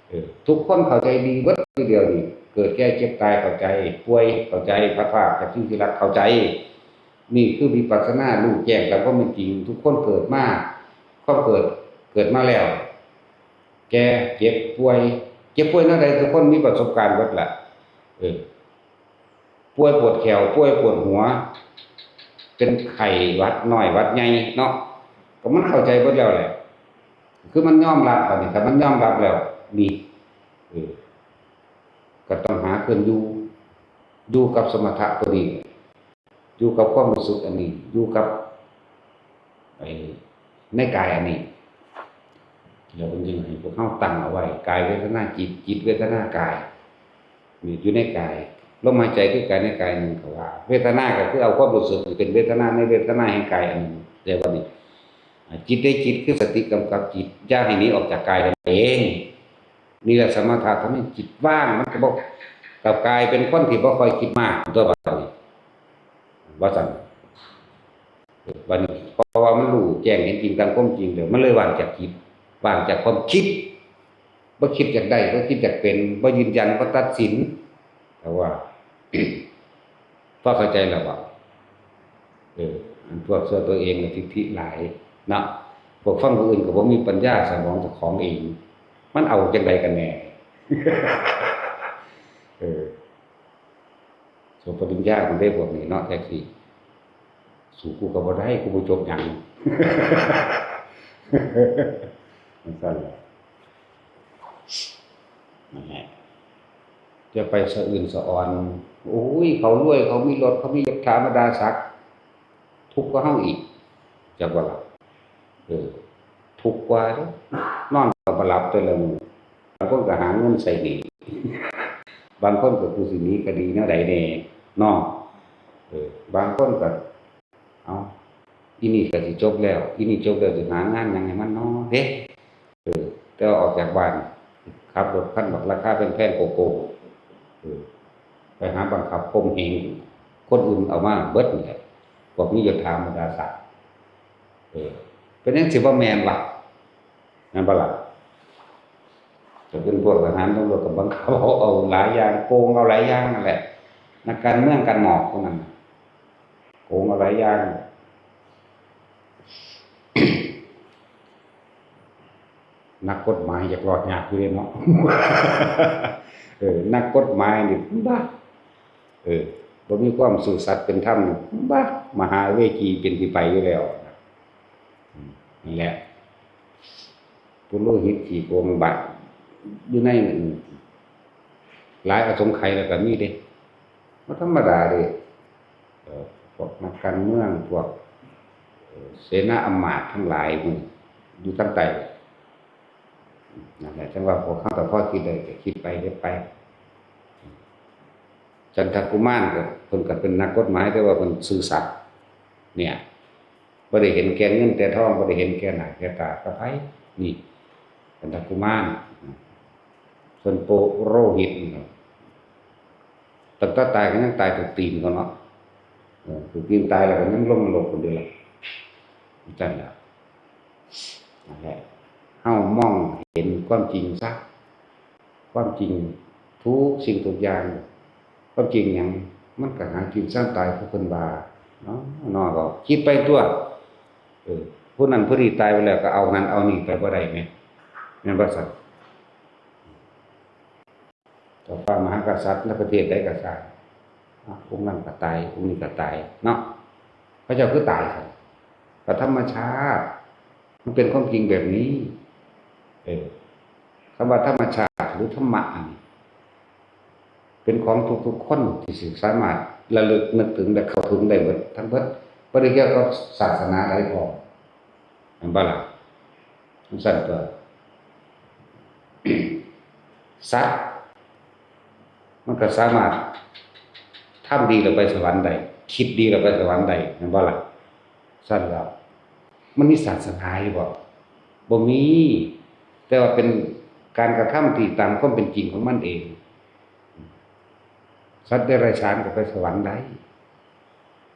ເອີ ທຸກຄົນເຂົ້າໃຈດີເບິດ ຄືດຽວນີ້ ເກີດແກ່ເຈັບຕາຍເຂົ້າໃຈ ປ່ວຍເຂົ້າໃຈ ພັດພາກຈາກສິ່ງທີ່ຮັກເຂົ້າໃຈ. ນີ້ຄືວິປັດສະນາ ຮູ້ແຈ້ງຕາມຄວາມເປັນຈິງ. ທຸກຄົນເກີດມາ ຄວາມເກີດ ເກີດມາແລ້ວ ແກ່ ເຈັບ ປ່ວຍ ເຈັບປ່ວຍແນວໃດ ທຸກຄົນມີປະສົບການເບິດລະ ເອີ ປ່ວຍປວດແຂ້ວ ປ່ວຍປວດຫົວ ເປັນໄຂ້ຫວັດນ້ອຍຫວັດໃຫຍ່ເນາະ ກໍມັນເຂົ້າໃຈເບິດແລ້ວແຫຼະ ຄືມັນຍອມຮັບ. ບັດນີ້ຖ້າມັນຍອມຮັບແລ້ວ ນີ້ ເອີ ກໍຕ້ອງຫາເຄື່ອງຢູ່ ຢູ່ກັບສະມະຖະຕົວນີ້ ຢູ່ກັບຄວາມຮູ້ສຶກອັນນີ້ ຢູ່ກັບໄອ້ໃນກາຍອັນນີ້. ແລ້ວເພິ່ນຈຶ່ງໃຫ້ພວກເຮົາຕັ້ງເອົາໄວ້ ກາຍເວທະນາຈິດ ຈິດເວທະນາກາຍ ນີ້ຢູ່ໃນກາຍ. ລົມຫາຍໃຈຄືກາຍໃນກາຍໜຶ່ງ ກໍວ່າ ເວທະນາກໍຄືເອົາຄວາມຮູ້ສຶກເປັນເວທະນາໃນເວທະນາແຫ່ງກາຍອັນໜຶ່ງ. ແຕ່ວ່ານີ້ ອາ ຈິດໃນຈິດ ຄືສະຕິກຳກັບຈິດ ຢ່າໃຫ້ໜີອອກຈາກກາຍນັ້ນເອງ. ນີ້ແຫຼະສະມະຖະ ທຳໃຫ້ຈິດວ່າງ ມັນກໍບໍ່ ກໍກາຍເປັນຄົນທີ່ບໍ່ຄ່ອຍຄິດມາກຕົວະ ບັດນີ້ ວ່າຊັ້ນ. ບັດນີ້ ເພາະວ່າມັນຮູ້ແຈ້ງເຫັນຈິງຕາມຄວາມຈິງແລ້ວ ມັນເລີຍວ່າງຈາກຈິດ ວ່າງຈາກຄວາມຄິດ ບໍ່ຄິດຢາກໄດ້ ບໍ່ຄິດຢາກເປັນ ບໍ່ຢືນຢັນ ບໍ່ຕັດສິນ. ແຕ່ວ່າ ພໍເຂົ້າໃຈແລ້ວບໍ່? ເອີ ອັນພວກເຊື່ອຕົວເອງ ແລະ ທິດຖິຫຼາຍເນາະ ພວກຟັງຜູ້ອື່ນກໍບໍ່ມີປັນຍາ ສະໝອງເຈົ້າຂອງເອງ ມັນເອົາຈັ່ງໃດກັນແນ່? ເອີ ຈົບປະລິນຍາພຸ້ນເດ້ພວກນີ້ເນາະ ແທັກຊີ ສູ້ກູກໍບໍ່ໄດ້ ກູບໍ່ຈົບຫຍັງ ຈັ່ງຊັ້ນແຫຼະ. ນັ້ນແຫຼະ ຢ່າໄປສະອື່ນສະອອນ ໂອ້ຍ ເຂົາລວຍ ເຂົາມີລົດ ເຂົາມີຍົດຖາບັນດາສັກ ທຸກກວ່າເຮົາອີກ ຈັກວ່າລະ ເອີ ທຸກກວ່າເດ້ ນອນກໍບໍ່ຫຼັບແຕ່ລະມື້ ບາງຄົນກໍຫາເງິນໃຊ້ໜີ້ ບາງຄົນກໍ ກູຊິໜີຄະດີແນວໃດແດ່ເນາະ ເອີ ບາງຄົນກໍ ເອົາ ອີນີ້ກໍຊິຈົບແລ້ວ ອີນີ້ຈົບແລ້ວຊິຫາງານຫຍັງໃຫ້ມັນເນາະເດ້. ເອີ ແຕ່ວ່າອອກຈາກບ້ານ ຂັບລົດຄັນບັກລາຄາແພງໆ ໂກໂກ້ ເອີ ໄປຫາບັງຄັບຂົ່ມເຫງ ຄົນອື່ນເອົາມາເບິດນີ້ແຫຼະ ພວກມີຍົດຖາບັນດາສັກ ເອີ ເປັນຫຍັງຊິບໍ່ແມ່ນວະ? ແມ່ນບໍ່ລະ? ກໍເປັນພວກທະຫານຕຳຫຼວດກໍບັງຄັບເອົາ ເອົາຫຼາຍຢ່າງ ໂກງເອົາຫຼາຍຢ່າງນັ້ນແຫຼະ. ນັກການເມືອງການໝອກພວກນັ້ນ ໂກງເອົາຫຼາຍຢ່າງ. ນັກກົດໝາຍຢາກລອດຍາກຢູ່ເດ້ເນາະ. ເອີ ນັກກົດໝາຍນີ້ ບາ ເອີ ບໍ່ມີຄວາມຊື່ສັດເປັນທຳ ບາ ມະຫາເວຈີເປັນທີ່ໄປຢູ່ແລ້ວ. ອືມ ນັ້ນແຫຼະ ປຸໂລຫິດຂີ້ໂກງບັດ ຢູ່ໃນ ອືມ ຫຼາຍອະສົງໄຂແລ້ວກໍມີເດ້ ບໍ່ທຳມະດາເດ້. ເອີ ພວກນັກການເມືອງ ພວກ ເອີ ເສນາອຳມາດທັງຫຼາຍ ຢູ່ທາງໃຕ້ ນັ້ນແຫຼະ ຈັ່ງວ່າພວກເຮົາກໍພໍຄິດໄດ້ ກໍຄິດໄປ ເຮັດໄປ. ຈັນທະກຸມານກໍ ເພິ່ນກໍເປັນນັກກົດໝາຍ ແຕ່ວ່າເພິ່ນຊື່ສັດ ເນຍ ບໍ່ໄດ້ເຫັນແກ່ເງິນແຕ່ທອງ ບໍ່ໄດ້ເຫັນແກ່ໜ້າແກ່ຕາກັບໃຜ. ນີ້ ຈັນທະກຸມານ ສ່ວນໂປໂລຫິດນີ້ ຕັ້ງແຕ່ຕາຍກໍຍັງຕາຍຖືກຕີນເຂົາເນາະ. ເອີ ຖືກຕີນຕາຍແລ້ວກໍຍັງລົງນະລົກພຸ້ນເດ້ລະ ຈັ່ງຊັ້ນລະ. ນັ້ນແຫຼະ ເຮົາມອງເຫັນຄວາມຈິງຊະ ຄວາມຈິງທຸກສິ່ງທຸກຢ່າງ. ຄວາມຈິງຫຍັງ? ມັນກໍຫາກິນຊ່າງຕາຍຄືເພິ່ນວ່າເນາະ ເນາະ ກໍຄິດໄປຕົວະ. ເອີ ຜູ້ນັ້ນຜູ້ນີ້ຕາຍໄປແລ້ວ ກໍເອົານັ້ນເອົານີ້ໄປບໍ່ໄດ້ແມະ ແມ່ນບໍ່ຊັ້ນ? ເຈົ້າຟ້າມະຫາກະສັດ ໃນປະເທດໃດກໍຊ່າງ ອາ ອົງນັ້ນກໍຕາຍ ອົງນີ້ກໍຕາຍເນາະ. ເຂົາເຈົ້າຄືຕາຍຊັ້ນ? ກໍທຳມະຊາດ ມັນເປັນຄວາມຈິງແບບນີ້. ເອີ ຄຳວ່າທຳມະຊາດ ຫຼື ທຳມະ ອັນນີ້ ເປັນຂອງທຸກໆຄົນທີ່ຊິສາມາດລະລຶກນຶກເຖິງ ແລະ ເຂົ້າເຖິງໄດ້ເບິດທັງເບິດ ບໍ່ໄດ້ກ່ຽວກັບສາສະໜາໃດພ້ອມ ແມ່ນບໍ່ລະ? ຈັ່ງຊັ້ນຕົວະ ສັດມັນກໍສາມາດທຳດີແລ້ວໄປສະຫວັນໄດ້ ຄິດດີແລ້ວໄປສະຫວັນໄດ້ ແມ່ນບໍ່ລະ? ຊັ້ນແລ້ວ ມັນມີສາສະໜາຢູ່ບໍ່? ບໍ່ມີ. ແຕ່ວ່າເປັນການກະທຳທີ່ຕາມຄວາມເປັນຈິງຂອງມັນເອງ. ສັດເດຍລະສານກໍໄປສະຫວັນໄດ້.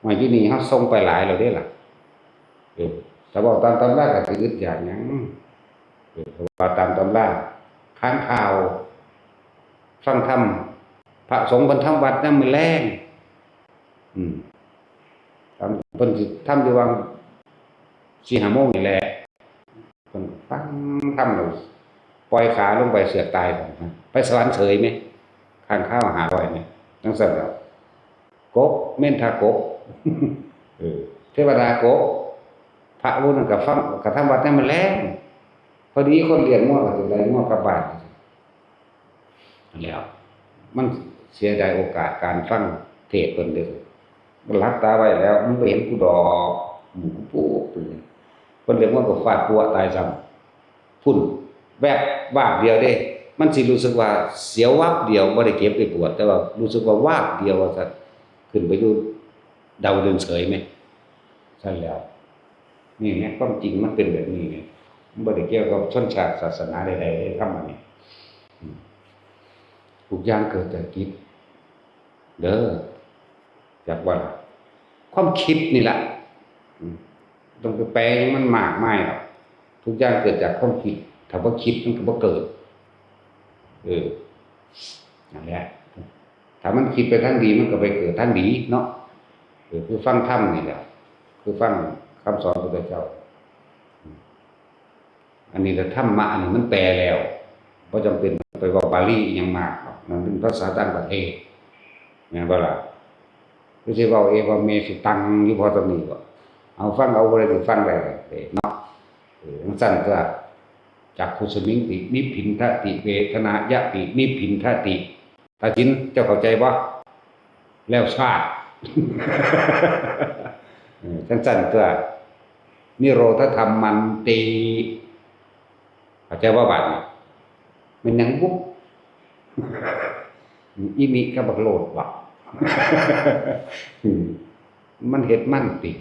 ມາຢູ່ນີ້ເຮົາສົ່ງໄປຫຼາຍແລ້ວເດ້ລະ. ເອີ ຖ້າເວົ້າຕາມຕຳລາກໍຊິອຶດຢາກຫຍັງ? ເອີ ເພາະວ່າຕາມຕຳລາ ຄ້າງຄາວ ຟັງທຳ ພະສົງເພິ່ນທຳວັດຍາມມື້ແລງ. ອືມ ເພິ່ນຊິທຳຢູ່ຫວ່າງສີ່ຫ້າໂມງນີ້ແຫຼະ. ເພິ່ນຟັງທຳແລ້ວປ່ອຍຂາລົງໄປເຊືອກຕາຍ ໄປສະຫວັນເສີຍແມະ ຄ້າງຄາວຫ້າຮ້ອຍແມະ. ຈັ່ງຊັ້ນແລ້ວ ກົບ ເມັນທາກົບ ເອີ ເທວະດາກົບ. ພະຜູ້ນັ້ນກໍຟັງ ກໍທຳວັດຍາມມື້ແລງ ພໍດີຄົນລ້ຽງງົວກໍຊິໄລ່ງົວກັບບ້ານ. ແລ້ວມັນເສຍດາຍໂອກາດການຟັງເທດເພິ່ນເດ້. ມັນຫຼັບຕາໄວ້ແລ້ວ ມັນບໍ່ເຫັນຜູ້ດອກ ໝູ່ຜູ້ປູກ ເພິ່ນເລີຍວ່າກໍຟາດປົວະຕາຍຊ້ຳ ພຸ້ນ ແວບວາບດຽວເດ້. ມັນຊິຮູ້ສຶກວ່າສຽວວາບດຽວ ບໍ່ໄດ້ເຈັບໄດ້ປວດ ແຕ່ວ່າຮູ້ສຶກວ່າວາບດຽວວ່າຊັ້ນ ຂຶ້ນໄປຢູ່ດາວດຶງເສີຍແມະ. ຊັ້ນແລ້ວ ນີ້ແມະ ຄວາມຈິງມັນເປັນແບບນີ້ແມະ ມັນບໍ່ໄດ້ກ່ຽວກັບຊົນຊາດສາສະໜາໃດໆເດ້ ທຳອັນນີ້. ອືມ ທຸກຢ່າງເກີດຈາກຈິດເດີ ຈັກວ່າລະ ຄວາມຄິດນີ້ລະ ອືມ ຕ້ອງໄປແປຫຍັງມັນມາກມາຍດອກ ທຸກຢ່າງເກີດຈາກຄວາມຄິດ ຖ້າບໍ່ຄິດມັນກໍບໍ່ເກີດ. ເອີ ນັ້ນແຫຼະ ຖ້າມັນຄິດໄປທາງດີ ມັນກໍໄປເກີດທາງດີເນາະ. ເອີ ຄືຟັງທຳນີ້ແຫຼະ ຄືຟັງຄຳສອນຂອງພະເຈົ້າ. ອັນນີ້ລະທຳມະ ອັນນີ້ມັນແປແລ້ວ ບໍ່ຈຳເປັນໄປເວົ້າບາລີອີ່ຫຍັງມາກດອກ ນັ້ນເປັນພາສາຕ່າງປະເທດ ແມ່ນບໍ່ລະ? ຄືຊິເວົ້າເອວະເມສຸຕັງຢູ່ພໍສ່ຳນີ້ບໍ? ເອົາຟັງເອົາ ຜູ້ໃດຊິຟັງໄດ້ເນາະ. ເອີ ຈັ່ງຊັ້ນຕົວະ ຈັກຂຸສະມິງຕິ ນິບພິນທະຕິ ເວທະນາຍະຕິ ນິບພິນທະຕິ. ຕາສິນ ເຈົ້າເຂົ້າໃຈບໍ່? ແລ້ວຊາດ ເອີ ຈັ່ງຊັ້ນຕົວະ ນິໂຣທະທຳມັນຕິ. ເຂົ້າໃຈບໍ່ບາດນີ້? ແມ່ນຫຍັງບຸ? ອີ່ມິກັບບັກໂລດບໍ? ມັນເຮັດມັນຕິ.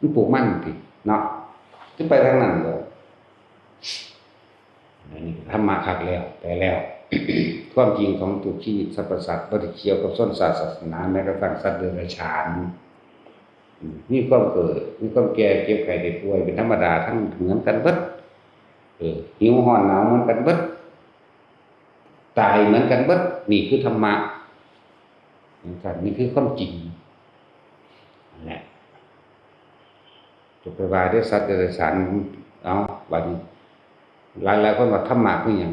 ມັນປູກມັນຕິເນາະ ຈະໄປທາງນັ້ນບໍ່? ອັນນີ້ທຳມະຄັກແລ້ວ ແປແລ້ວ ຄວາມຈິງຂອງທຸກຊີວິດສັບພະສັດ ບໍ່ໄດ້ກ່ຽວກັບຊົນຊາດສາສະໜາ ແມ້ກະທັ້ງສັດເດຍລະສານ ມີຄວາມເກີດ ມີຄວາມແກ່ ເຈັບໄຂ້ໄດ້ປ່ວຍ ເປັນທຳມະດາ ທັງເໝືອນກັນເບິດ ເອີ ຫິວຮ້ອນໜາວເໝືອນກັນເບິດ ຕາຍເໝືອນກັນເບິດ ນີ້ຄືທຳມະ ຈັ່ງຊັ້ນ ນີ້ຄືຄວາມຈິງ ນັ້ນແຫຼະ ຈະໄປວ່າເດ ສັດເດຍລະສານ ເອົາ ບາດນີ້ ຫຼາຍໆຄົນວ່າທຳມະຄືຫຍັງ?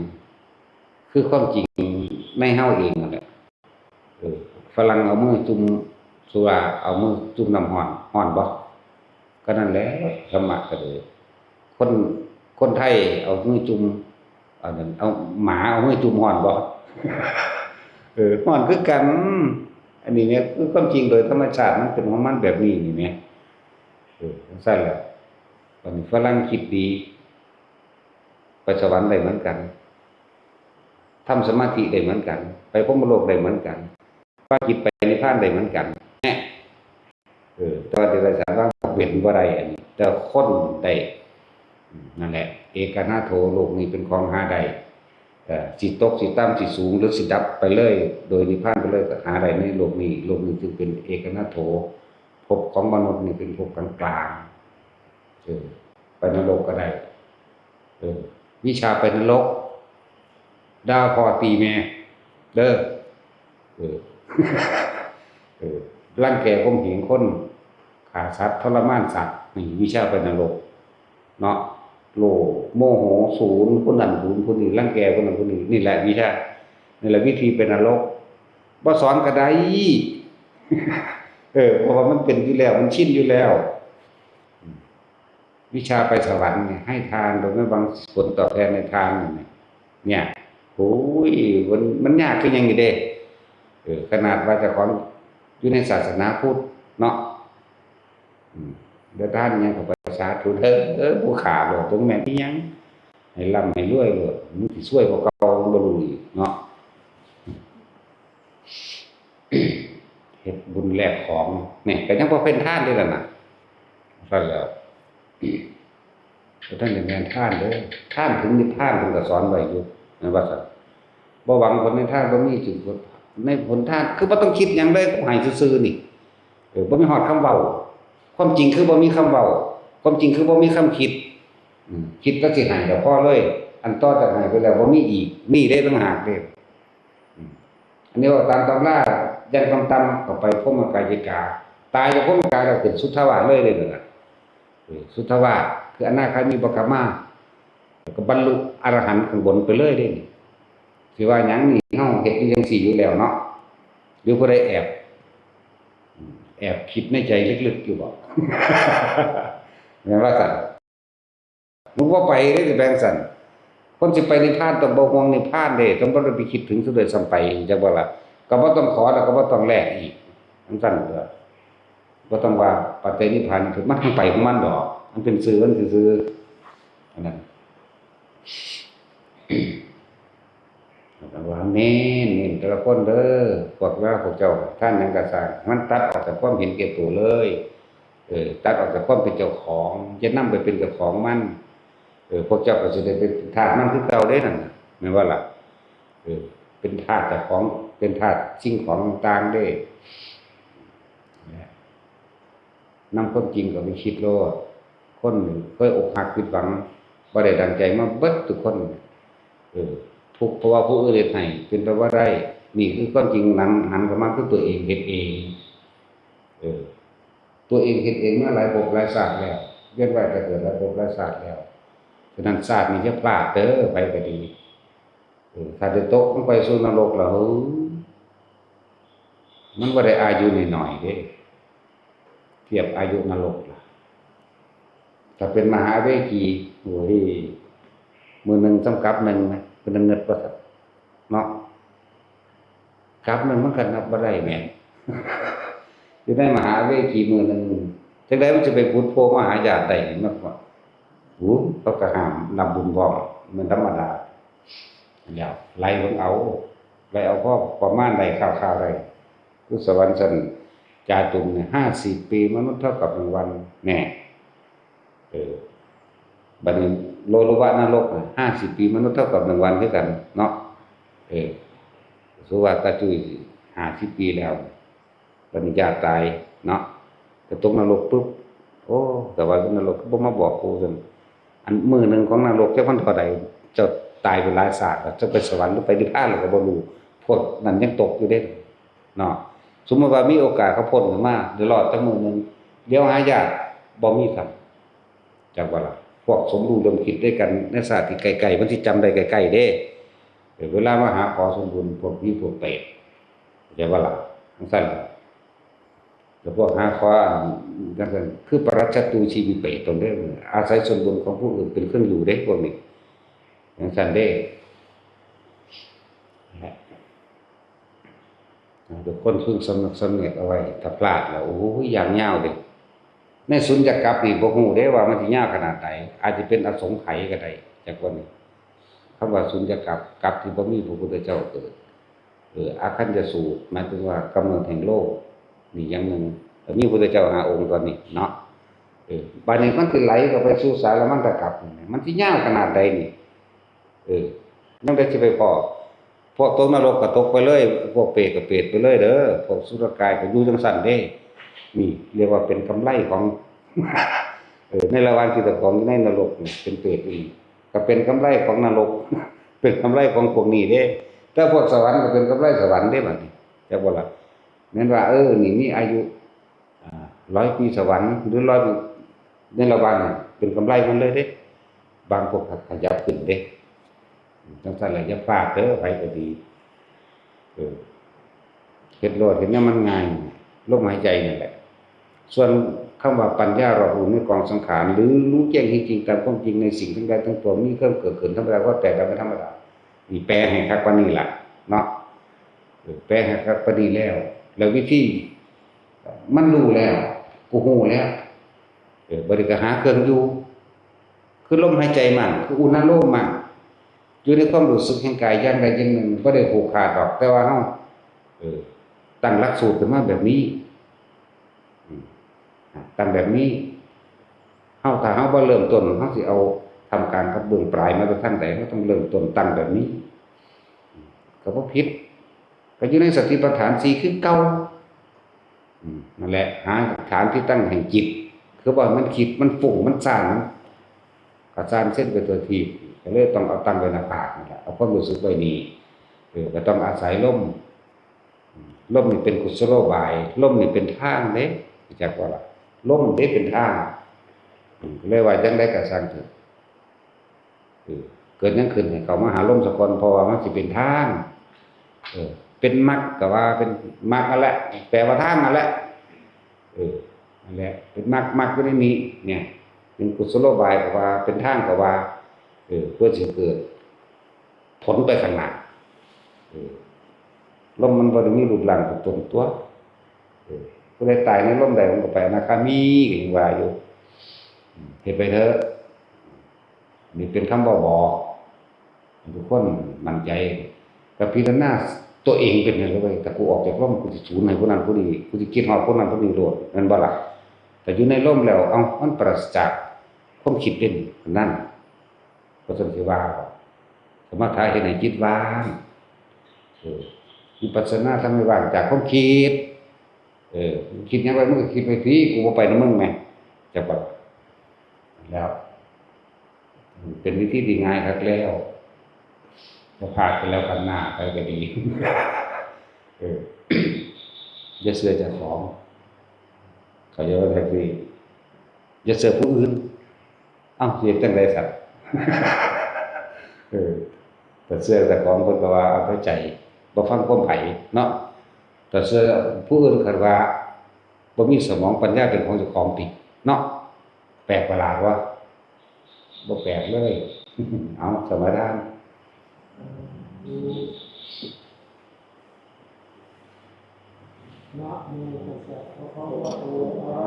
ຄືຄວາມຈິງໃນເຮົາເອງນັ້ນແຫຼະ ເອີ ຝຣັ່ງເອົາມືຈຸ່ມສຸລາ ເອົາມືຈຸ່ມນ້ຳຮ້ອນ ຮ້ອນບໍ່? ກໍນັ້ນແຫຼະ ທຳມະກໍເລີຍ ຄົນ ຄົນໄທເອົາມືຈຸ່ມ ອັນນັ້ນ ເອົາ ໝາເອົາມືຈຸ່ມຮ້ອນບໍ່? ເອີ ຮ້ອນຄືກັນ ອັນນີ້ແມ່ນຄືຄວາມຈິງໂດຍທຳມະຊາດ ມັນເປັນຂອງມັນແບບນີ້ນີ້ແໝ່ ເອີ ຈັ່ງຊັ້ນແຫຼະ ບັດນີ້ຝຣັ່ງຄິດດີ ໄປສະຫວັນໄດ້ເໝືອນກັນ ທຳສະມາທິໄດ້ເໝືອນກັນ ໄປພົມມະໂລກໄດ້ເໝືອນກັນ ພາຈິດໄປນິບພານໄດ້ເໝືອນກັນ ແນ່ ເອີ ແຕ່ວ່າເດຍລະສານວ່າເປັນບໍ່ໄດ້ ອັນນີ້ ແຕ່ຄົນໄດ້ ນັ້ນແຫຼະ ເອກະນາໂຖ ໂລກນີ້ເປັນຂອງຫາໄດ້ ເອີ ຊິຕົກ ຊິຕ່ຳ ຊິສູງ ຫຼື ຊິດັບໄປເລີຍ ໂດຍນິບພານໄປເລີຍ ກໍຫາໄດ້ໃນໂລກນີ້ ໂລກນີ້ຈຶ່ງເປັນເອກະນາໂຖ ພົບຂອງມະນຸດນີ້ເປັນພົບກາງໆ ເອີ ໄປນະລົກກໍໄດ້ ເອີ ວິຊາໄປນະລົກ ດ່າພໍ່ຕີແມ່ເດີ ເອີ ເອີ ລັງແກຂົ່ມເຫງຄົນ ຂ້າສັດ ທໍລະມານສັດ ນີ້ວິຊາໄປນະລົກເນາະ ໂລບ ໂມໂຫ ສູນ ຜູ້ນັ້ນສູນ ຜູ້ນີ້ລັງແກ ຜູ້ນັ້ນຜູ້ນີ້ ນີ້ແຫຼະວິຊາ ນີ້ແຫຼະວິທີໄປນະລົກ ບໍ່ສອນກໍໄດ້ ເອີ ເພາະວ່າມັນເປັນຢູ່ແລ້ວ ມັນຊິນຢູ່ແລ້ວ ວິຊາໄປສະຫວັນນີ້ ໃຫ້ທານໂດຍບໍ່ຫວັງຜົນຕອບແທນໃນທານນີ້ ເນຍ ໂອ້ຍ ມັນ ມັນຍາກຄືຫຍັງນີ້ເດ້ ເອີ ຂະໜາດວ່າເຈົ້າຂອງຢູ່ໃນສາສະໜາພຸດເນາະ ອືມ ເດີ ທານຫຍັງກໍໄປສາທຸເດີ ຜູ້ຂ້າໂລດ ບໍ່ແມ່ນອີຫຍັງ ໃຫ້ລ່ຳໃຫ້ລວຍໂລດ ມັນຊິຊວຍກວ່າເກົ່າ ມັນບໍ່ຮູ້ອີກເນາະ. ເຮັດບຸນແລກຂອງ ນີ້ກໍຍັງບໍ່ເປັນທານເດ້ລະນະ ຊັ້ນແລ້ວ ບໍ່ທັນໄດ້ແມ່ນທານເດ້ ທານເຖິງນິບພານເພິ່ນກໍສອນໄວ້ຢູ່ ແມ່ນວ່າຊັ້ນ ບໍ່ຫວັງຜົນໃນທານ ບໍ່ມີຈຶ່ງຜົນໃນຜົນທານ ຄືບໍ່ຕ້ອງຄິດຫຍັງເລີຍ ໃຫ້ຊື່ໆນີ້ ເອີ ບໍ່ມີຮອດຄຳເວົ້າ ຄວາມຈິງຄືບໍ່ມີຄຳເວົ້າ ຄວາມຈິງຄືບໍ່ມີຄຳຄິດ ອືມ ຄິດແຕ່ຊິໃຫ້ກໍພໍເລີຍ ອັນຕໍ່ຈາກໃຫ້ໄປແລ້ວບໍ່ມີອີກ ນີ້ເດ້ຕ່າງຫາກເດ້. ອືມ ອັນນີ້ເວົ້າຕາມຕຳລາ ຢ່າງຕ່ຳໆກໍໄປພົມມະກາຍຕິກາ ຕາຍຈາກພົມມະກາຍແລ້ວຂຶ້ນສຸດທະວາດເລີຍເດ້ນັ້ນນະ ເອີ ສຸດທະວາດ ຄືອະນາຄາມີ ບັກຄະມາ ແລ້ວກໍບັນລຸອະລະຫັນຂ້າງບົນໄປເລີຍເດ້ນີ້ ຊິວ່າຫຍັງນີ້ ເຮົາເຮັດຢູ່ຈັ່ງຊີ້ຢູ່ແລ້ວເນາະ ຫຼືຜູ້ໃດແອບ ອືມ ແອບຄິດໃນໃຈເລິກໆຢູ່ບໍ? ແມ່ນວ່າຊັ້ນ ມັນບໍ່ໄປເດ້ ຊິແປງຊັ້ນ ຄົນຊິໄປນິບພານຕ້ອງບໍ່ຫ່ວງນິບພານເດ້ ຕ້ອງບໍ່ໄດ້ໄປຄິດເຖິງຊະດ້ວຍຊ້ຳໄປ ຈັ່ງບໍ່ລະ ກໍບໍ່ຕ້ອງຂໍ ແລ້ວກໍບໍ່ຕ້ອງແລກອີກ ຈັ່ງຊັ້ນເດີ ບໍ່ຕ້ອງວ່າປັດໄຈນິບພານ ມັນທັງໄປຂອງມັນດອກ ມັນເປັນຊື່ມັນຊື່ໆ ອັນນັ້ນ. ແລ້ວກໍວ່າ ເນັ້ນ ເນັ້ນແຕ່ລະຄົນເດີ ພວກລາວພວກເຈົ້າ ທານຫຍັງກໍຊ່າງ ໃຫ້ມັນຕັດອອກຈາກຄວາມເຫັນແກ່ໂຕເລີຍ ເອີ ຕັດອອກຈາກຄວາມເປັນເຈົ້າຂອງ ຢ່ານຳໄປເປັນເຈົ້າຂອງມັນ ເອີ ພວກເຈົ້າກໍຊິໄດ້ເປັນທາດມັນຄືເກົ່າເດ້ນັ້ນນະ ແມ່ນບໍ່ລະ? ເອີ ເປັນທາດເຈົ້າຂອງ ເປັນທາດສິ່ງຂອງຕ່າງໆເດ້ ນຳຄວາມຈິງເຂົ້າໄປຄິດໂລດ ຄົນເຄີຍອົກຫັກຜິດຫວັງ ບໍ່ໄດ້ດັ່ງໃຈມາເບິດທຸກຄົນ ເອີ ທຸກເພາະວ່າຜູ້ອື່ນເຮັດໃຫ້ ເປັນໄປບໍ່ໄດ້ ນີ້ຄືຄວາມຈິງ ນຳຫັນເຂົ້າມາຄືຕົວເອງເຮັດເອງ ເອີ ຕົວເອງເຮັດເອງມາຫຼາຍພົບຫຼາຍຊາດແລ້ວ ວຽນວ່າຍຕາຍເກີດຫຼາຍພົບຫຼາຍຊາດແລ້ວ ສະນັ້ນຊາດນີ້ຢ່າພລາດເດີ ໃຜກໍດີ ເອີ ຖ້າໄດ້ຕົກລົງໄປສູ່ນະລົກລະ ເອີ ມັນບໍ່ໄດ້ອາຍຸນ້ອຍໆເດ້ ທຽບອາຍຸນະລົກລະ ຖ້າເປັນມະຫາເວກີ ໂອ້ຍ ມື້ໜຶ່ງສ່ຳກັບໜຶ່ງນະ ເປັນເງິດວ່າຊັ້ນເນາະ ກັບໜຶ່ງມັນກໍນັບບໍ່ໄດ້ແໝ່ ຢູ່ໃນມະຫາເວກີມື້ໜຶ່ງ ຈັ່ງໃດມັນຊິໄປຜຸດໂພມະຫາຍາດໄດ້ ມັນກໍ ໂອ້ ເຂົາກໍຫ້າມນັບບຸນພ້ອມ ມັນທຳມະດາ ແລ້ວໄລ່ເບິ່ງເອົາ ໄລ່ເອົາພໍປະມານໄດ້ ຄ່າວໆໄດ້ ຄືສະຫວັນຊັ້ນຈາຕຸມນີ້ ຫ້າສິບປີມະນຸດເທົ່າກັບໜຶ່ງວັນ ແນ່ ເອີ ບັດນີ້ໂລລຸວະນະລົກ ຫ້າສິບປີມະນຸດເທົ່າກັບໜຶ່ງວັນຄືກັນເນາະ. ເອີ ສົມມຸດວ່າຕາຈຸ້ຍຫ້າສິບປີແລ້ວ ບັດນີ້ຢ້ານຕາຍເນາະ ໄປຕົກນະລົກປຶບ ໂອ້ ແຕ່ວ່ານະລົກຄືບໍ່ມາບອກກູຊັ້ນ. ອັນມື້ໜຶ່ງຂອງນະລົກຈັກມັນເທົ່າໃດ ເຈົ້າຕາຍໄປຫຼາຍຊາດແລ້ວ ເຈົ້າໄປສະຫວັນຫຼືໄປນິບພານແລ້ວກໍບໍ່ຮູ້. ພວກນັ້ນຍັງຕົກຢູ່ເດ້ເນາະ. ສົມມຸດວ່າມີໂອກາດເຂົາພົ້ນຂຶ້ນມາ ໄດ້ລອດຈັກມື້ໜຶ່ງ ຫຼຽວຫາຍາກບໍ່ມີຊ້ຳ. ຈັກວ່າລະ ພວກສົມຮູ້ຮ່ວມຄິດດ້ວຍກັນໃນຊາດທີ່ໃກ້ໆ ມັນຊິຈຳໄດ້ໃກ້ໆເດ້. ເອີ ເວລາມາຫາຂໍສ່ວນບຸນພວກຜີພວກເປດ ເຂົ້າໃຈບໍ່ລະ? ຈັ່ງຊັ້ນ ແຕ່ພວກຫາຂໍອັນຈັ່ງຊັ້ນ ຄືປະລັດສັດຕູຊີວິເປດຕົນເດ້ ອາໄສສ່ວນບຸນຂອງຜູ້ອື່ນເປັນເຄື່ອງຢູ່ເດ້ ພວກນີ້ ຈັ່ງຊັ້ນເດ້. ທຸກຄົນເພິ່ງສຳນຶກສຳເນກເອົາໄວ້ ຖ້າພລາດແລ້ວ ໂອ້ຍ ຢ່າງຍາວເດ້. ໃນສຸນຍາກັບນີ້ບໍ່ຮູ້ເດ້ວ່າມັນຊິຍາວຂະໜາດໃດ ອາດຈະເປັນອະສົງໄຂກໍໄດ້ ຈັກວ່ານີ້. ຄຳວ່າສຸນຍາກັບ ກັບທີ່ບໍ່ມີພະພຸດທະເຈົ້າເກີດ ເອີ ອາຄັນຍະສູດ ໝາຍເຖິງວ່າກຳເນີດແຫ່ງໂລກ ນີ້ຢ່າງໜຶ່ງ ກໍມີພະພຸດທະເຈົ້າຫ້າອົງຕອນນີ້ເນາະ. ເອີ ບາດນີ້ມັນຊິໄຫຼເຂົ້າໄປສູ່ສາລະມັນຕະກັບ ມັນຊິຍາວຂະໜາດໃດນີ້ ເອີ ແນວໃດຊິໄປພໍ້? ພວກຕົກນະລົກກໍຕົກໄປເລີຍ ພວກເປດກໍເປດໄປເລີຍເດີ ພວກສຸຣະກາຍກໍຢູ່ຈັ່ງຊັ້ນເດ້. ນີ້ຮຽກວ່າເປັນກຳໄລຂອງ ເອີ ໃນລະຫວ່າງທີ່ເຈົ້າຂອງຢູ່ໃນນະລົກນີ້ເປັນເປດອີ່ຫຼີ ກໍເປັນກຳໄລຂອງນະລົກ ເປັນກຳໄລຂອງພວກນີ້ເດ້. ແຕ່ພວກສະຫວັນກໍເປັນກຳໄລສະຫວັນເດ້ ບາດນີ້ ຈັກບໍ່ລະ? ແມ່ນວ່າ ເອີ ນີ້ມີອາຍຸ ອາ ຮ້ອຍປີສະຫວັນ ຫຼື ຮ້ອຍປີ ໃນລະຫວ່າງນັ້ນເປັນກຳໄລມັນເລີຍເດ້. ບາງພວກກໍຂະຫຍັບຂຶ້ນເດ້. ຈັ່ງຊັ້ນລະ ຢ່າພາດເດີ ໃຜກໍດີ ເອີ ເຮັດໂລດ ເຮັດແນວມັນງ່າຍ ລົມຫາຍໃຈນີ້ແຫຼະ. ສ່ວນຄຳວ່າປັນຍາລອບຮູ້ໃນກອງສັງຂານ ຫຼື ຮູ້ແຈ້ງເຫັນຈິງຕາມຄວາມຈິງໃນສິ່ງທັງຫຼາຍທັງປວງ ມີເຄື່ອງເກີດຂຶ້ນທຳມະດາ ຄວາມແຕກດັບເປັນທຳມະດາ ນີ້ແປໃຫ້ຄັກປານນີ້ລະເນາະ. ເອີ ແປໃຫ້ຄັກປານນີ້ແລ້ວ ແລ້ວວິທີ ມັນຮູ້ແລ້ວ ກູຮູ້ແລ້ວ ເອີ ບັດນີ້ກໍຫາເຄື່ອງຢູ່ ຄືລົມຫາຍໃຈມັນ ຄືອຸນາໂລມມັນ ຢູ່ໃນຄວາມຮູ້ສຶກແຫ່ງກາຍຢ່າງໃດຢ່າງໜຶ່ງ ບໍ່ໄດ້ຜູກຂາດດອກ ແຕ່ວ່າເຮົາ ເອີ ຕັ້ງຫຼັກສູດຂຶ້ນມາແບບນີ້ ອືມ ຕັ້ງແບບນີ້ ເຮົາ ຖ້າເຮົາບໍ່ເລີ່ມຕົ້ນ ເຮົາຊິເອົາທ່າມກາງກັບເບື້ອງປາຍມາແຕ່ທາງໃດ? ເຮົາຕ້ອງເລີ່ມຕົ້ນຕັ້ງແບບນີ້ ອືມ ກໍບໍ່ຜິດ ກໍຢູ່ໃນສະຕິປັດຖານສີ່ຄືເກົ່າ. ອືມ ນັ້ນແຫຼະ ຫາຖານທີ່ຕັ້ງແຫ່ງຈິດ ຄືບໍ່ໃຫ້ມັນຄິດ ມັນຟຸ້ງ ມັນສ້ານ ມັນກະສ້ານເຊັ່ນໄປຕົວທີບ ກໍເລີຍຕ້ອງເອົາຕັ້ງໄວ້ໜ້າຜາກນີ້ແຫຼະ ເອົາຄວາມຮູ້ສຶກໄວ້ນີ້ ເອີ ກໍຕ້ອງອາໄສລົມ ອືມ ລົມນີ້ເປັນກຸສະໂລບາຍ ລົມນີ້ເປັນທາງເດ້ ຮູ້ຈັກບໍ່ລະ? ລົມເດ້ເປັນທາງ ອືມ ກໍເລີຍວ່າຈັ່ງໃດກໍຊ່າງເຖາະ ເອີ ເກີດຫຍັງຂຶ້ນໃຫ້ເຂົ້າມາຫາລົມສາກ່ອນ ເພາະວ່າມັນຊິເປັນທາງ ເອີ ເປັນມັກກໍວ່າເປັນມັກນັ້ນແຫຼະ ແປວ່າທາງນັ້ນແຫຼະ ເອີ ນັ້ນແຫຼະ ເປັນມັກ ມັກຢູ່ໃນນີ້ ເປັນກຸສະໂລບາຍກໍວ່າ ເປັນທາງກໍວ່າ ເອີ ເພື່ອຊິເກີດຜົນໄປຂ້າງໜ້າ ເອີ ລົມມັນບໍ່ໄດ້ມີຮູບຮ່າງຕົວຕົນຕົວະ ເອີ ຜູ້ໃດຕາຍໃນລົມໃດ ມັນກໍໄປອະນາຄາມີ ກໍຍັງວ່າຢູ່ ເຮັດໄປເຖາະ ນີ້ເປັນຄຳເວົ້າບອກ ໃຫ້ທຸກຄົນໝັ້ນໃຈ ກໍພິຈາລະນາຕົວເອງເປັນຫຍັງເລີຍ ຖ້າກູອອກຈາກລົມ ກູຊິສູນໃຫ້ຜູ້ນັ້ນຜູ້ນີ້ ກູຊິຄິດຮອດຜູ້ນັ້ນຜູ້ນີ້ໂລດ ແມ່ນບໍ່ລະ? ຖ້າຢູ່ໃນລົມແລ້ວ ເອົ້າ ມັນປາສະຈາກຄວາມຄິດເດ້ ນັ້ນ ບໍ່ຊັ້ນຊິວ່າ ສະມະຖະເຮັດໃຫ້ຈິດວ່າງ ເອີ ວິປັດສະນາທຳໃຫ້ວ່າງຈາກຄວາມຄິດ ເອີ ຄິດຫຍັງໄວ້ ມຶງກໍຄິດໄປຕິ ກູບໍ່ໄປນຳມຶງແໝ່ ຈັກບໍ່ລະ? ແລ້ວ ເປັນວິທີທີ່ງ່າຍຄັກແລ້ວ ບໍ່ພາດກັນແລ້ວກັນໜ້າ ໃຜກໍດີ ເອີ ຢ່າເຊື່ອເຈົ້າຂອງ ເຂົາເຈົ້າວ່າຈັ່ງຊີ້ ຢ່າເຊື່ອຜູ້ອື່ນ ເອົ້າ ຊິເຮັດຈັ່ງໃດຊັ້ນ? ເອີ ຖ້າເຊື່ອເຈົ້າຂອງ ເພິ່ນກໍວ່າເອົາແຕ່ໃຈ ບໍ່ຟັງຄວາມໃຜເນາະ ຖ້າເຊື່ອຜູ້ອື່ນ ຄັນວ່າບໍ່ມີສະໝອງປັນຍາເປັນຂອງເຈົ້າຂອງຕິເນາະ ແປກປະຫຼາດວະ? ບໍ່ແປກເລີຍ ເອົາ ສະມາທານ. ນະໂມຕັດສະ ພະຄະວະໂຕ ອະລະ